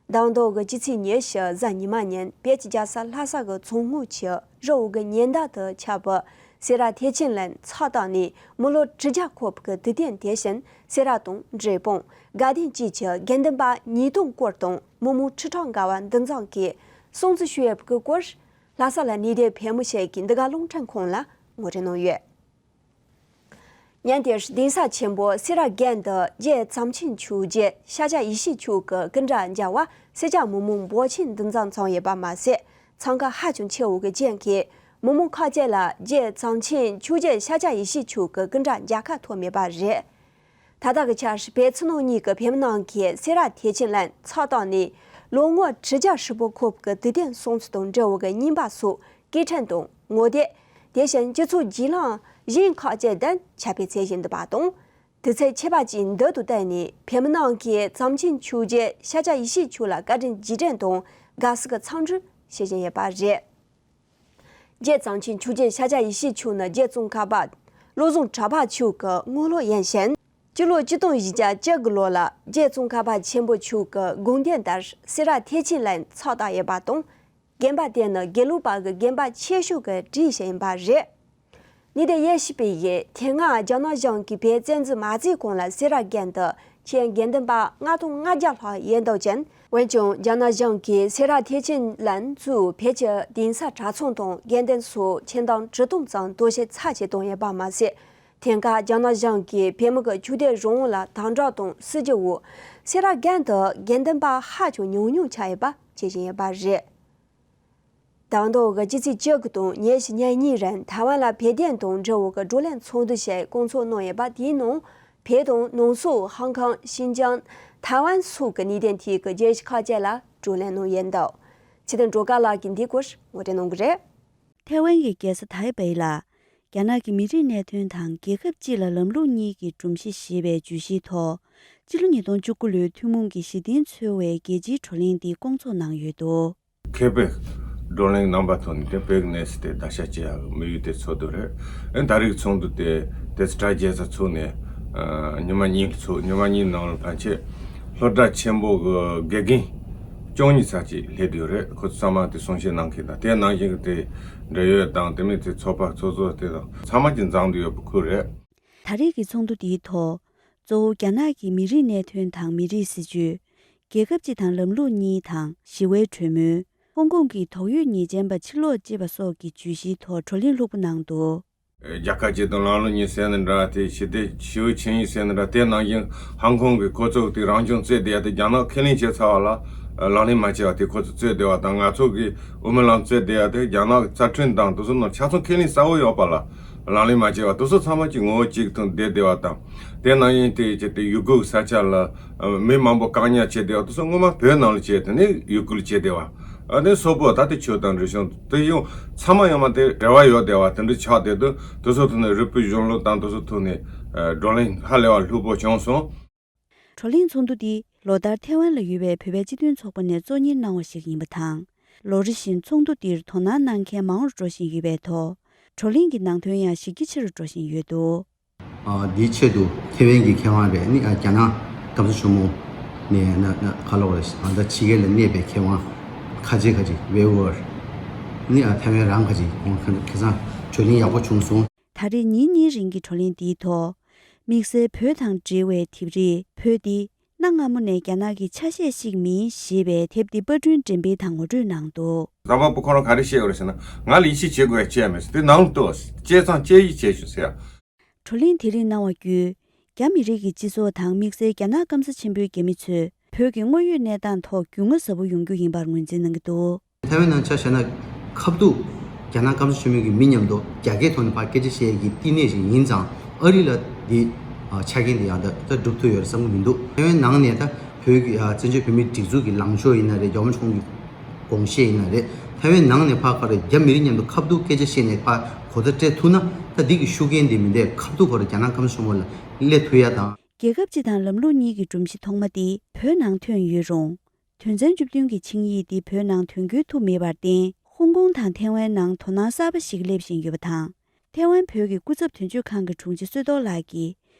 ཟླ་བ་འདིའི་སྤྱི་ཚེས་ཉི་ཤུ་གཟའ་ཉི་མ་ཉིན་བོད་ཀྱི་རྒྱལ་ས་ལྷ་ས་གི་མཚོ་སྔོན་གྱི་རི་བོ་གི་ཉེ་འདབས་དུ་ཁྱབ་པའི་སེ་ར་ཐེག་ཆེན་གླིང་ཚགས་བཏང་ནས་མི་ལོ་དྲུག་བརྒྱ་འཁོར་བའི་དུས་དྲན་དེ་བཞིན་སེ་ར་དང་འབྲས་སྤུངས་དགའ་ལྡན་བཅས་ཀྱི་དགེ་འདུན་པ་ཉིས་སྟོང་སྐོར་དང་མི་མང་ཁྲི་ཕྲག་འགའ་བ་འདུ་འཛོམས་ཀྱིས་སྲུང་བརྩི་ཞུས་ཡོད་པའི་སྐོར་ལྷ་ས་ལ་གནས་སྡོད་བོད་མི་ཞིག་གིས་འདི་ག་རླུང་འཕྲིན་ཁང་ལ་ངོ་སྤྲོད་གནང་ཡོད། ཉིན་དེར་གདན་ས་ཆེན་པོ་སེ་ར་དགོན་དུ་རྗེ་བྱམས་ཆེན་ཆོས་རྗེ་ཤཱཀྱ་ཡེ་ཤེས་མཆོག་གི་སྐུ་འདྲ་མཇལ་བར་སེར་སྐྱ་མི་མང་འབོར་ཆེན་འདུ་འཛོམས་བྱུང་ཡོད་པ་མ་ཟད། འཚང་ཁ་ཧ་ཅང་ཆེ་བའི་རྐྱེན་གྱིས་མི་མང་ཁ་ཤས་ལ་རྗེ་བྱམས་ཆེན་ཆོས་རྗེ་ཤཱཀྱ་ཡེ་ཤེས་མཆོག་གི་སྐུ་འདྲ་མཇལ་ཁ་ཐོབ་མེད་པ་རེད། ད་ལྟ་གི་ཆར་བོད་ཕྱི་ནང་གཉིས་ཀྱི་བོད་མི་རྣམས་ཀྱིས་སེ་ར་ཐེག་ཆེན་གླིང་ཚགས་བཏང་ནས་ལོ་ངོ་དྲུག་བརྒྱ་ཧྲིལ་པོ་འཁོར་བའི་དུས་དྲན་སྲུང་བརྩི་དང་འབྲེལ་བའི་རྙིང་པ་སོགས་སྐད་འཕྲིན་དང་ངོ་དེབ། དེ་བཞིན་སྤྱི་ཚོགས་བརྒྱུད་ལམ་གཞན་ཁག་ཅིག་དུ་ཁྱབ་སྤེལ་བྱེད་བཞིན་འདུག་པ་དང་། དུས་ཚོད་ཁྱད་པར་ཅན་འདི་དང་བསྟུན་ནས་བོད་མི་རྣམས་ཀྱིས་བྱམས་ཆེན་ཆོས་རྗེ་ཤཱཀྱ་ཡེ་ཤེས་མཆོག་ལ་བཀའ་དྲིན་རྗེས་དྲན་དང་དགའ་བསུ་གི་འཚམས་འདྲི་བྱེད་བཞིན་ཡོད་པ་རེད། རྗེ་བྱམས་ཆེན་ཆོས་རྗེ་ཤཱཀྱ་ཡེ་ཤེས་མཆོག་ནི་རྗེ་ཙོང་ཁ་པ་བློ་བཟང་གྲགས་པ་མཆོག་གི་དངོས་སློབ་ཡིན་ཞིང་། སྤྱི་ལོ་ཆིག་སྟོང་བཞི་བརྒྱ་བཅུ་དགུ་ལོ་ལ་རྗེ་ཙོང་ཁ་པ་ཆེན་པོ་མཆོག་གི་དགོངས་དོན་ལྟར་སེ་ར་ཐེག་ཆེན་གླིང་ཚགས་བཏང་ཡོད་པ་དང་། དགོན་པ་དེ་ནི་དགེ་ལུགས་པ་གི་དགོན་པ་ཆེ་ཤོས་ཀྱི་གྲས་ཤིག་ཡིན་པ་རེད། ཉིན་དེ་ཡེ་ཤུ་པའི་ཡི་དེ་སྔ་རྒྱ་ནག་གཞུང་གིས་བོད་བཙན་འཛུལ་མ་བྱས་གོང་ལ་སེ་ར་དགོན་དུ་ཁྱོན་དགེ་འདུན་པ་ལྔ་སྟོང་ལྔ་བརྒྱ་ལྷག་ཡོད་འདུག་ཅིང་། འོན་ཀྱང་རྒྱ་ནག་གཞུང་གིས་སེ་ར་ཐེག་ཆེན་གླིང་གཙོས་བོད་ཀྱི་གདན་ས་གྲྭ་ཚང་དང་དགེ་འདུན་སོགས་ཆིག་སྟོང་བརྒྱད་བརྒྱ་ཙམ་གཏོར་བཤིག་ཚར་བཅད་བཏང་ཡོད་པ་མ་ཟད། དེང་སྐབས་རྒྱ་ནག་གཞུང་གིས་བོད་མི་གི་ཆོས་དད་རང་དབང་ལ་དམ་དྲག་དང་སྲིད་ཇུས་འོག་སེ་ར་དགོན་དུ་དགེ་འདུན་པ་ཧ་ཅང་ཉུང་ཉུང་ཆགས་ཡོད་པ་བྱེད་བཞིན་ཡོད་པ་རེད། ཟླ་བ་འདིའི་སྤྱི་ཚེས་བཅུ་དགུ་དང་ཉི་ཤུ་ཉིན་གཉིས་རིང་ཐའེ་ཝན་ལ་བོད་དོན་དང་འབྲེལ་བའི་བགྲོ་གླེང་ཚོགས་འདུ་ཞིག་བསྐོང་ཚོགས་གནང་ཡོད་པ་དེའི་ནང་བོད་དང་ནང་སོག་ཧོང་ཀོང་ཤིན་ཅང་ཐའེ་ཝན་སོགས་ཀྱི་གནད་དོན་ཐད་ཀྱི་རྒྱལ་སྤྱི་ཁག་ཅིག་ལ་བགྲོ་གླེང་གནང་ཡོད་འདུག་ཕྱི་དྲོ་འགྲོ་ཁ་ལགས་ཀྱིས་འདིའི་སྐོར་ངོ་སྤྲོད་གནང་གི་རེད། ཐའེ་ཝན་གྱི་རྒྱལ་ས་ཐའེ་པེ་ལ་རྒྱ་ནག་གི་མི་རིགས་གནད་དོན་དང་རྒྱལ་ཁབ་སྤྱི་ལ་ལམ་ལུགས་གཉིས་ཀྱི་སྒྲོམ་གཞི་ཞེས་པའི་བརྗོད་གཞིའི་ཐོག་སྤྱི་ལོ་ཉིས་སྟོང་བཅུ་དགུ་ལོའི་ཐུན་མོང་གི་གཞི་རྟེན་འཚོལ་བའི་རྒྱལ་སྤྱིའི་བགྲོ་གླེང་འདི་བསྐོང་ཚོགས་གནང་ཡོད་འདུག་ཁེ་པེ་བགྲོ་གླེང་རྣམ་པ་ཐོག་ནས་དེ་བོད་ཀྱི་གནས་ཚུལ་དེ་བརྡར་ཤ་བཅད་ཡག་གི་དམིགས་ཡུལ་དེ་འཚོལ་དོ་རེད། ཨེ་ད་རེས་ཀྱི་ཚོགས་འདུ་དེ་དེ་ཚོ་གྲ་རྒྱས་ས་ཚོགས་ནས་ཨ་ཉི་མ་གཉིས་ཚོགས། ཉི་མ་གཉིས་ནང་ལ་ཕལ་ཆེར་སློབ་གྲྭ་ཆེན་པོ་གི་དགེ་རྒན་བཅུ་གཉིས་ཙམ་ཅིག་སླེབས་བསྡད་ཡོད་རེད། ཁོ་ཚོ་ཚང་མ་དེ་གསུང་བཤད་གནང་མཁན་དང་དེ་ནང་བཞིན་གྱི་དེ་འབྲེལ་ཡོད་དང་དེ་མིན་དེ་ཚོགས་པ་ཚོགས་གཙོ་དེ་དང་ཚང་མ་གྱིས་འཛོམས་བསྡད་ཡོད་པ་ཁུལ་རེད། ད་རེས་ཀྱི་ཚོགས་འདུ་འདིའི་ཐོག་གཙོ་བོ་རྒྱ་ནག་གི་མི་རིགས་གནད་དོན་དང་མི་རིགས་སྲིད་ཇུས། རྒྱལ་ཁབ་སྤྱི་དང་ལམ་ལུགས་གཉིས་དང་ཞི་བའི་གྲོས་མོལ། ཧོང་ཀོང་གི་དོགས་ཡོད་ཉེས་ཅན་པ་ཕྱིར་ལོག་ཅེས་པ་སོགས་ཀྱི་བརྗོད་གཞིའི་ཐོག་བགྲོ་གླེང་ལྷུག་པོ་གནང་འདུག་རྒྱལ་ཁབ་སྤྱི་དང་ལམ་ལུགས་གཉིས་ཟེར་ནི་འདྲ། དེ་ཞི་བདེ་ཞི་བའི་ཆིངས་ཡིག་ཟེར་ནི་འདྲ། དེ་ནང་བཞིན་ཧང་ཀོང་གི་ཁོ་ཚོ་དེ་རང་སྐྱོང་རྩོད་བསྡད་ཡ་དེ་རྒྱ་ནག་ཁས་ལེན་བྱས་ཚར་བ་ལ་ལག་ལེན་མ་བྱས་པ་དེ་ཁོ་ཚོ་རྩོད་བསྡད་པ་དང་། ང་ཚོ་གི་དབུ་མའི་ལམ་རྩོད་བསྡད་ཡ་དེ་རྒྱ་ནག་གི་རྩ་ཁྲིམས་དང་དེ་ཚོ་ནང་ཆ་ཚང་ཁས་ལེན་གསལ་བོ་ཡོད་པ་ལ་ལག་ལེན་མ་བྱས་པ་དེ་ཚོ་ཚང་མ་གྱི་ངོ་བོ་གཅིག་ཏུ་བསྡད་བསྡད་པ་དང་། དེ་ནང་བཞིན་དེ་བྱས་ཏེ་ཡུ་གུར་ས་ཆ་ལ་མི་མང་པོ་བཀག་ཉར་བྱས་བསྡད་པ་དེ་ཚོ་སྔོན་མ་བོད་ནང་ལ་བྱས། དེ་ནས་ཡུ་གུར་ལ་བྱས་བསྡད་པ། ཨ་ནི་སོག་པོ་ད་ལྟ་ཆོས་དང་རིག་གཞུང་དེ་ཡང་ཚང་མ་ཡོང་མ་དེ་འབྲེལ་བ་ཡོད་བསྡད་པ་དེ་འདྲ་ཆགས་བསྡད་དུས། དེ་ཚོ་ཐོག་ནས་རིལ་བུ་གཞུང་ལུགས་དང་དེ་ཚོ་ཐོག་ནས་བགྲོ་གླེང་ཧ་ལས་པ་ལྷུག་པོ་བྱུང་སོང་། བགྲོ་གླེང་ཚོགས་འདུ་འདི་ལོ་ལྟར་ཐའེ་ཝན་ལ་ཡོད་པའི་བོད་པའི་སྤྱི་མཐུན་ཚོགས་པ་ནས་གཙོ་གཉེར་གནང་བ་ཞིག་ཡིན་པ་དང་། ལོ་རེ་བཞིན་ཚོགས་འདུ་འདིར་དོ་སྣང་གནང་མཁན་མང་རུ་འགྲོ་བཞིན་ཡོད་པའི་ཐོག་བགྲོ་གླེང་གི་ནང་དོན་ཡང་གཞི་རྒྱ་ཆེ་རུ་འགྲོ་བཞིན་ཡོད་འདུག་འདིའི་ཆེད་དུ་ཐའེ་ཝན་གྱི་མཁས་དབང་རེད། ནི་རྒྱ་ནག་སྐམ་ས་ཆེན་མོ་ནས་ན་ན་ཁ་ལོག་རེད། ཨ་ད་ཕྱི་རྒྱལ་ལ་གནས་པའི་མཁས་དབང་ཁ་ཆེ་ཁ་ཆེ་ཝེ་ཝར་ནི་ཨ་ཐའེ་ཝན་རང་ཁ་ཆེ་ཁོང་ཁ་ཁ་སང་བགྲོ་གླེང་ཡག་པོ་བྱུང་སོང་། ད་རེས་ཉིན་གཉིས་རིང་གི་བགྲོ་གླེང་འདིའི་ཐོག་དམིགས་བསལ་བོད་དང་འབྲེལ་བའི་དེབ་རིས་བོད་འདི་གནའ་སྔ་མོ་ནས་རྒྱ་ནག་གི་ཆ་ཤས་ཤིག་མིན་ཞེས་པའི་དེབ་འདི་པར་སྐྲུན་འགྲེམས་སྤེལ་དང་ངོ་སྤྲོད་གནང་འདུག་རྫོང་དཔོན་པོ་ཁོ་རང་ག་རེ་བཤད་ཡོད་རེད་ཟེར་ན། ང་ལ་ཡིད་ཆེས་བྱེད་དགོས་ཡ་ཅི་ཡང་མེད་ཟེར། དེ་ནང་དུ་བཅད་ཙང་དཔྱད་ཡིག་བྱས་ཤོག་ཟེར་ཡ། བགྲོ་གླེང་དེ་རིང་གནང་བ་བརྒྱུད་ རྒྱ་མི་རིགས་ཀྱི་སྤྱི་ཚོགས་དང་དམིགས་བསལ་རྒྱ་ནག་སྐམ་ས་ཆེན་པོའི་རྒྱ་མི་ཚོས་བོད་ཀྱི་དངོས་ཡོད་གནས་སྟངས་ཐོག་རྒྱུས་མངའ་ཟབ་པོ་ཡོང་རྒྱུ་ཡིན་པར་ངོས་འཛིན་གནང་གི་འདུག། ཐའེ་ཝན་ནང་ཆ་བཞག་ན་ཁ་ཐུག་རྒྱ་ནག་སྐམ་ས་ཆེན་མོའི་གི་མི་མཉམ་དུ་རྒྱ་སྐད་ཐོག་ནས་ཕར་སྐད་ཆ་བཤད་ཡས་ཀྱི་བསྟི་གནས་ཤིག་ཡིན་ཙང་ཨ་རི་ལ་འདི་ཨ་ཆ་རྐྱེན་འདི་ཡང་ད་ད་སྒྲུབ་ཐུབ་ཡོད་རེད་བསམ་གི་མི་འདུག། ཐའེ་ཝན་ནང་ནས་ད་བོད་ཀྱི་ཨ་བཙན་བྱོལ་བོད་མིའི་སྒྲིག་འཛུགས་ཀྱི་ལངས་ཕྱོགས་ཡིན་ན་རེད། རྒྱལ་བ་རིན་པོ་ཆེ་གི་དགོངས་བཞེད་ཡིན་ན་རེད། ཐའེ་ཝན་ནང་ནས་ཕར་ག་རེ་རྒྱ་མི་རིགས་མཉམ་དུ་ཁ་ཐུག་སྐད་ཆ་བཤད་ནས་ཕར་གོ་བརྡ་སྤྲད་ཐུབ་ན་ད་འདི་གི་ཤུགས་རྐྱེན་འདི་མི་འདས་ཁ་ཐུག་ག་རེ་རྒྱ་ནག་སྐམ་ས་ཆེན་མོ་ལ་སླེབས་ཐུབ་ཡ་དང་། རྒྱལ་ཁབ་སྤྱི་དང་ལམ་ལུགས་གཉིས་ཀྱི་སྒྲོམ་གཞི་ཐོག་མ་འདི་བོད་ནང་ཐོན་ཡོད་རུང་། དོན་ཚན་བཅུ་བདུན་གྱི་ཆིངས་ཡིག་འདི་བོད་ནང་དོན་འཁྱོལ་ཐུབ་མེད་པར་བརྟེན་ཧོང་ཀོང་དང་ཐའེ་ཝན་ནང་དོ་སྣང་གསར་པ་ཞིག་སླེབས་བཞིན་ཡོད་པ་དང་། ཐའེ་ཝན་བོད་ཀྱི་སྐུ་ཚབ་དོན་གཅོད་ཁང་གི་དྲུང་ཆེ་བསོད་རྡོར་ལགས་ཀྱིས་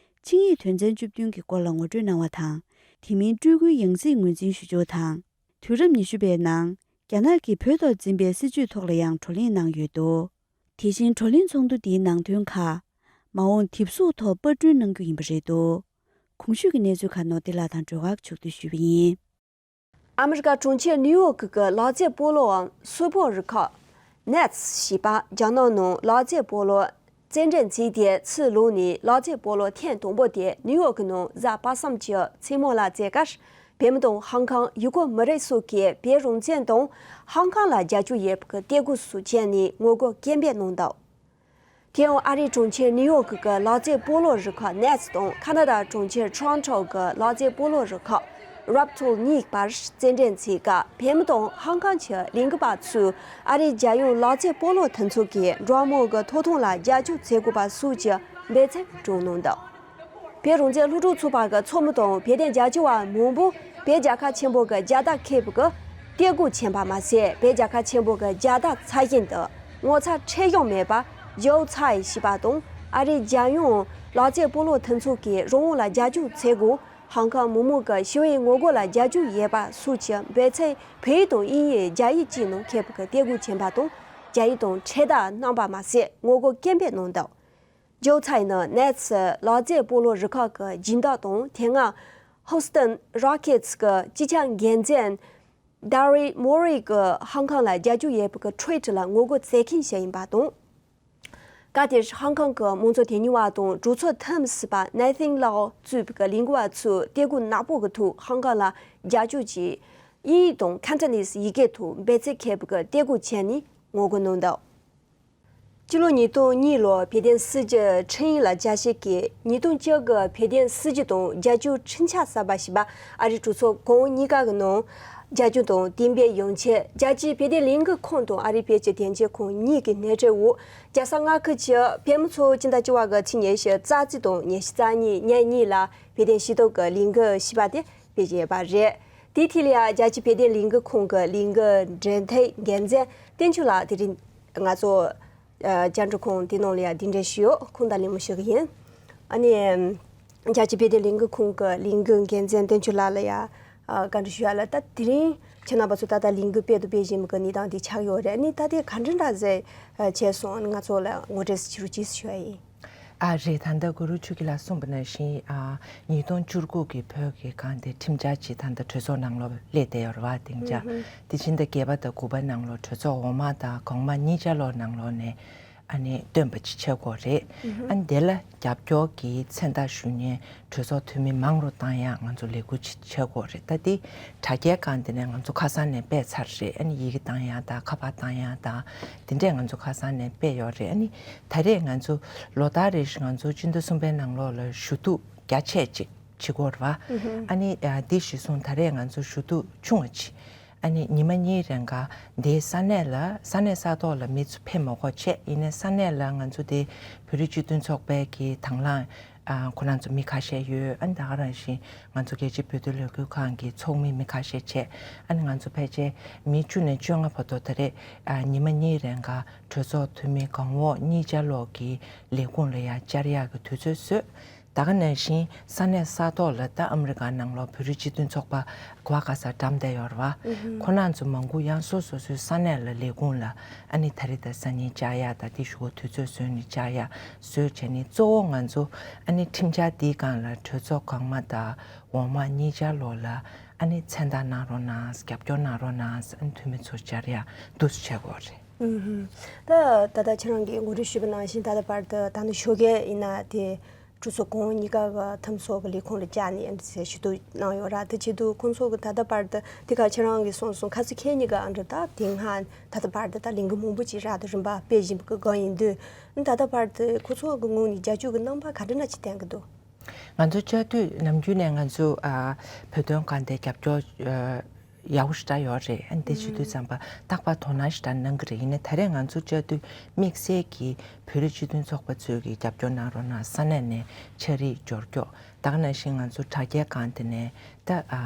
ཆིངས་ཡིག་དོན་ཚན་བཅུ་བདུན་གྱི་སྐོར་ལ་ངོ་སྤྲོད་གནང་བ་དང་། དེ་མིན་སྤྲུལ་སྐུའི་ཡང་སྲིད་ངོས་འཛིན་ཞུ་ཕྱོགས་དང་། དུས་རབས་ཉི་ཤུ་པའི་ནང་རྒྱ་ནག་གིས་བོད་ཐོག་འཛིན་པའི་སྲིད་བྱུས་ཐོག་ལ་ཡང་བགྲོ་གླེང་གནང་ཡོད་འདུག། དེ་བཞིན་བགྲོ་གླེང་ཚོགས་འདུ་འདིའི་ནང་དོན་ཁག་མ་འོངས་དེབ་གཟུགས་ཐོག་པར་སྐྲུན་གནང་རྒྱུ་ཡིན་པ་རེད་འདུག། གོང་ཞུས་ཀྱི་གནས་ཚུལ་ཁག་ནོར་བདེ་ལགས་དང་སྒྲོལ་དཀར་མཆོག་ཏུ་ཞུས་པ་ཡིན། ཨ་མི་རི་ཀ་གྲོང་ཁྱེར་ནིའུ་ཡོག་གི་ལག་རྩེད་སྤོ་ལོའམ་སུད་པོ་རུ་ཁག་ནེ་ཚི་ཞེས་པ་རྒྱ་ནག་ནང་ལག་རྩེད་སྤོ་ལོ་རྩེད་འགྲན་བྱས་ཏེ་ཕྱིར་ལོག་ནས་ལག་རྩེད་སྤོ་ལོ་ཐེངས་དང་པོ་དེ་ནིའུ་ཡོག་གི་ནང་གཟའ་པ་སངས་ཀྱི་མཚན་མོ་ལ་རྩེ་ཁར་བོད་མི་དང་ཧང་ཀང་ཡུ་གུར་མི་རིགས་སོགས་ཀྱིས་བོད་རང་བཙན་དང་ཧང་ཀང་ལ་རྒྱབ་སྐྱོར་ཡོད་པའི་གཏེ་སྒོ་སོགས་བྱས་ནས་ངོ་རྒོལ་སྐད་འབོད་གནང་འདུག། དེ་ཡང་ཨ་རིའི་གྲོང་ཁྱེར་ནིའུ་ཡོག་གི་ལག་རྩེད་སྤོ་ལོ་རུ་ཁག་ནེ་ཚི་དང་ཁ་ན་ཌ་གྲོང་ཁྱེར་ཊོ་རོན་ཊོ་གི་ལག་རྩེད་སྤོ་ལོ་རུ་ཁག་རབ་ཐོལ་གཉིས་བར་རྩེད་འགྲན་བྱེད་སྐབས་བོད་མི་དང་ཧང་ཀང་གི་ལས་འགུལ་བ་ཚོས་ཨ་རིའི་རྒྱལ་ཡོངས་ལག་རྩེད་སྤོ་ལོ་མཐུན་ཚོགས་ཀྱི་འགྲོ་བ་མིའི་ཐོབ་ཐང་ལ་རྒྱབ་སྐྱོར་བྱེད་དགོས་པ་སོགས་ཀྱི་འབོད་ཚིག་བསྒྲགས་གནང་འདུག། བོད་རང་བཙན་སློབ་ཕྲུག་ཚོགས་པ་གི་ཚོགས་མི་དང་བོད་དོན་རྒྱབ་སྐྱོར་བ་མང་པོ་བོད་རྒྱལ་ཁབ་ཆེན་པོ་གི་རྒྱལ་དར་འཁྱེར་བའི་གི་སྟེགས་བུ་ཆེན་པ་མ་ཟད་བོད་རྒྱལ་ཁབ་ཆེན་པོ་གི་རྒྱལ་དར་ཚད་ཡིན་དུ་ངོ་མཚར་ཁྲེལ་གཞུང་མེད་པ་ཇོའུ་ཚའེ་ཞེས་པ་དང་ཨ་རིའི་རྒྱལ་ཡོངས་ལག་རྩེད་སྤོ་ལོ་མཐུན་ཚོགས་ཀྱིས་རང་དབང་ལ་རྒྱབ་སྐྱོར་བྱེད་དགོས། ཧང་ཀང་མི་མང་གི་ཞི་བའི་ངོ་རྒོལ་ལ་རྒྱབ་སྐྱོར་ཡོད་པ་སོགས་ཀྱི་འབོད་ཚིག་བོད་ཡིག་དང་དབྱིན་ཡིག་རྒྱ་ཡིག་བཅས་ནང་འཁྱེར་བའི་གི་སྟེགས་བུ་ཆེན་པ་དང་རྒྱ་ཡིག་དང་འཕྲེད་དར་བསྣམས་པ་མ་ཟད་ངོ་རྒོལ་སྐད་འབོད་གནང་འདུག། ཇོའུ་ཚའེ་ནི་ནེ་ཚི་ལག་རྩེད་སྤོ་ལོ་རུ་ཁག་གི་སྦྱིན་བདག་དང་དེ་སྔ་ཧུ་སི་ཏན་རོ་ཀེ་ཚི་གི་སྤྱི་ཁྱབ་འགན་འཛིན་ཌེ་རི་མོ་རི་གི་ཧང་ཀང་ལ་རྒྱབ་སྐྱོར་ཡོད་པའི་གི་ཁྲུའི་ཊི་ལ་ངོ་རྒོལ་བྱེད་མཁན་ཞིག་ཡིན་པ་དང་། སྐབས་དེར་ཧང་ཀང་གི་མང་གཙོ་དོན་གཉེར་བ་དང་གྲོས་ཚོགས་འཐུས་མི་ཟུར་པ་ནེ་ཐན་ལའོ་གཙོས་པའི་གི་ལས་འགུལ་བ་ཚོས་སྟེགས་བུ་ནག་པོ་གི་ཐོག་ཧང་ཀང་ལ་རྒྱབ་སྐྱོར་གྱིས་དབྱིན་ཡིག་དང་ཁན་ཊོ་ནིས་ཡི་གེ་ཐོག་འབོད་ཚིག་འཁྱེར་བའི་གི་སྟེགས་བུ་བྱས་ནས་ངོ་རྒོལ་གནང་འདུག། སྤྱི་ལོ་ཉིས་སྟོང་གཉིས་ལོར་བོད་དོན་སྲིད་བྱུས་ཁྲིམས་ཡིག་ལ་རྒྱལ་སྤྱི་གིས་ཉིས་སྟོང་བཅུ་དགུ་བོད་དོན་སྲིད་བྱུས་དང་རྒྱལ་སྤྱིའི་ཁྲིམས་འཆར་གསར་པ་ཞེས་པ་ཨ་རིའི་གྲོས་ཚོགས་གོང་འོག་གཉིས་ཀ་གི་ནང་རྒྱབ་སྐྱོར་དང་གཏན་འབེབས་ཡོང་ཆེད་རྒྱལ་སྤྱིའི་བོད་དོན་ལས་འགུལ་ཁང་དང་ཨ་རིའི་བོད་ཀྱི་དོན་གཅོད་ཁང་གཉིས་ཀྱི་སྣེ་ཁྲིད་འོག་རྒྱལ་ས་མངའ་ཁུལ་གྱི་བོད་མི་ཚོ་སྤྱི་ཟླ་བཅུ་པ་གི་ཚེས་ཉི་ཤུ་རྩ་གཅིག་དང་ཉི་ཤུ་རྩ་གཉིས་ཉིན་གཉིས་ལ་བོད་དོན་ཞུ་གཏུག་གི་ལས་འགུལ་ཞེས་པ་དེ་སྤེལ་བཞིན་ཡོད་པ་རེད། དེའི་ཐད་ལ་ཡང་རྒྱལ་སྤྱིའི་བོད་དོན་ལས་འགུལ་ཁང་གི་ལས་འགུལ་འབྲེལ་མཐུད་འགན་འཛིན་བསྟན་ཆོས་ལགས་དེ་རིང་ང་ཚོ་ཨ་བཅར་འདྲི་ཁང་དེ་ནང་ལ་ཡང་གདན་འདྲེན་ཞུས་ཡོད། ཁོང་དང་གླེང་མོལ་ཞུ་གི་ཡིན། ཨ་ནི་རྒྱལ་སྤྱིའི་བོད་དོན་ལས་འགུལ་ཁང་གི་ལས་འགུལ་འགན་འཛིན་བསྟན་ཆོས་ལགས་ལ་ཡང་ཨ་བཀའ་འདྲི་ཞུ་ཡ་ལ། ད་དེ་རིང་ཁྱེད་རྣམ་པ་ཚོ་ད་ལྟ་ལས་འགུལ་སྤེལ་དང་སྤེལ་བཞིན་པའི་གནས་སྟངས་དེ་ཆགས་ཡོད་རེད། ཨ་ནི་ད་དེ་ག་འདྲ་འདྲ་ཟེ་བྱས་སོང་། ཨ་ནི་ང་ཚོ་ལ་ངོ་སྤྲོད་ཅིག་རོགས་གྱིས་ཞུ་ཡ་ཡིན། ཨ་རེད། ད་ལྟ་གུ་རུ་ཆོས་སྐྱིད་ལགས་གསུངས་པ་ནང་བཞིན་ཨ་ཉིས་སྟོང་བཅུ་དགུ་གི་བོད་ཀྱི་གང་དེ་ཁྲིམས་འཆར་ཅིག་ད་ལྟ་གྲོས་ཚོགས་ནང་ལོགས་སླེབས་བསྡད་ཡོད་རེད་བ། སྡིངས་ཆ་དེ་ཕྱི་ཟླ་བརྒྱད་པ་དང་དགུ་པ་ནང་ལོགས་གྲོས་ཚོགས་འོག་མ་དང་གོང་མ་གཉིས་ཆ་ལོགས་ནང་ལོགས་ནས་ཨ་ནི་བཏོན་པ་ཅིག་ཆགས་ཀྱི་ཡོད་རེད། ཨ་ནི་དེ་ལ་རྒྱབ་སྐྱོར་གྱི་མཚན་རྟགས་ཞུ་མཁན་གྲོས་ཚོགས་འཐུས་མི་མང་རུ་བཏང་ཡག་ང་ཚོ་ལས་འགུལ་ཅིག་བྱེད་དགོས་རེད། ད་དེ་དྲ་རྒྱའི་སྒང་དེ་ནས་ང་ཚོ་ཁ་སང་ནས་སྤེལ་ཚར་རེད། ཨ་ནི་ཡི་གེ་བཏང་ཡག་དང་ཁ་པར་བཏང་ཡག་དང་དེ་འདྲས་ང་ཚོ་ཁ་སང་ནས་སྤེལ་ཡོད་རེད། ཨ་ནི་ད་རེས་ང་ཚོ་ལོ་ལྟར་རེ་བཞིན་ང་ཚོ་སྤྱི་ཟླ་གསུམ་པའི་ནང་ལོགས་ལ་ཞུ་གཏུག་རྒྱ་ཆེ་ཅིག་བྱེད་དགོས་རེད་བ། ཨ་ནི་འདི་གཞིར་བཟུང་ད་རེས་ང་ཚོ་ཞུ་གཏུག་ཆུང་བ་ཅིག་ཨ་ནི་ཉི་མ་གཉིས་རིང་ག་འདིའི་ས་གནས་ལ་ས་གནས་ས་ཐོག་ལ་མི་ཚོ་ཕེབས་མ་དགོས་བྱས། ཡིན་ནའི་ས་གནས་ལ་ང་ཚོ་དེ་བོད་རིགས་སྤྱི་མཐུན་ཚོགས་པའི་གི་དང་བླངས་ཨ་ཁོ་རང་ཚོ་མི་ཁ་ཤས་ཡོད། ཨ་ནི་ད་ག་རང་བཞིན་ང་ཚོ་རྒྱལ་སྤྱིའི་བོད་དོན་ལས་འགུལ་ཁང་གི་ཚོགས་མི་མི་ཁ་ཤས་བྱས། ཨ་ནི་ང་ཚོ་ཕལ་ཆེར་མི་བཅུ་ནས་བཅོ་ལྔ་བར་དུ་ད་རེས་ཨ་ཉི་མ་གཉིས་རིང་ག་གྲོས་ཚོགས་འཐུས་མི་གོང་འོག་གཉིས་ཆ་ལོག་གི་ལས་ཁུངས་ལ་ཡང་བཅར་ཡག་གི་དུས་ཚོད་བཟོས། ད་ག་ནང་བཞིན་ས་གནས་ས་ཐོག་ལ་ད་ཨ་མི་རི་ཀ་ནང་ལོགས་བོད་རིགས་སྤྱི་མཐུན་ཚོགས་པ་ག་བ་ག་ས་འགྲམ་བསྡད་ཡོད་རེད་བ། ཁོ་རང་ཚོ་མང་པོ་ཡང་སོ་སོ་སོའི་ས་གནས་ལ་ལས་ཁུངས་ལ་ཨ་ནི་ད་རེས་ད་སང་ཉིན་བཅར་ཡག་ད་དེ་ཞུ་གི་དུས་ཚོད་བཟོས་ནས་བཅར་ཡག་བཟོས་བྱས་ནས་གཙོ་བོ་ང་ཚོ་ཨ་ནི་ཁྲིམས་འཆར་འདིའི་སྒང་ལ་གྲོས་ཚོགས་གོང་མ་དང་འོག་མ་གཉིས་ཆ་ལོགས་ལ་ཨ་ནི་མཚན་རྟགས་གནང་རོགས་གནང་། རྒྱབ་སྐྱོར་གནང་རོགས་གནང་། ཨ་ནི་འཐུས་མི་ཚོ་བཅར་ཡག་འདུག་སེ་བྱེད་དགོས་རེད། ད་ད་ལྟ་ཁྱེད་རང་གིས་ངོ་སྤྲོད་ཞུས་པ་ནང་བཞིན་ད་ལྟ་བར་དུ་ད་ནི་ཞོགས་ཀས་ཡིན་ན་དེ། གྲོས་ཚོགས་གོང་འོག་གཉིས་ཀ་གི་ཐུམ་ཚོགས་ཀྱི་ལས་ཁུངས་ལ་བཅར་ནས་ཨ་ནི་ཞུ་གཏུག་གནང་ཡོད་ར། དེ་ཆེད་དུ་ཁོང་ཚོ་གི་ད་ལྟ་བར་དུ་དེ་ག་ཁྱེད་རང་གིས་གསུངས་སོང་། ཁ་སང་ཁྱེད་གཉིས་ཀ་ཨ་འདྲ་ད་དེ་སྔ་ད་ལྟ་བར་དུ་ད་ལས་འགུལ་མང་པོ་ཅིག་ར་དང་རིམ་པ་སྤེལ་བཞིན་པའི་སྒང་ཡིན་དུས། ད་ལྟ་བར་དུ་ཁོ་ཚོ་གི་ངོས་ནས་རྒྱབ་སྐྱོར་གྱི་རྣམ་པ་ག་འདྲ་འདྲ་ཅིག་བསྟན་གྱི་འདུག་ང་ཚོ་བཅར་དུས་ནམ་རྒྱུན་ནས་ང་ཚོ་ཨ་བོད་དོན་སྒང་དེ་རྒྱབ་སྐྱོར་ཨ་ཡག་པོ་ཞེ་དྲག་ཡོད་རེད། ཨ་ནི་དེ་བྱེད་དུས་ཙམ་པ་རྟག་པར་དོ་སྣང་ཞེ་དྲག་གནང་གི་རེད། ཡིན་ནའི་ད་རེས་ང་ཚོ་བཅར་དུས་དམིགས་བསལ་གྱིས་བོད་རིགས་སྤྱི་མཐུན་ཚོགས་པ་ཚོས་ཀྱི་རྒྱབ་སྐྱོར་གནང་རོགས་གནང་། ས་གནས་ནས་ཕྱག་བྲིས་འབྱོར་སྐྱོར། ད་ག་ནང་བཞིན་ང་ཚོ་དྲ་རྒྱའི་སྒང་དེ་ནས་ད་ཨ་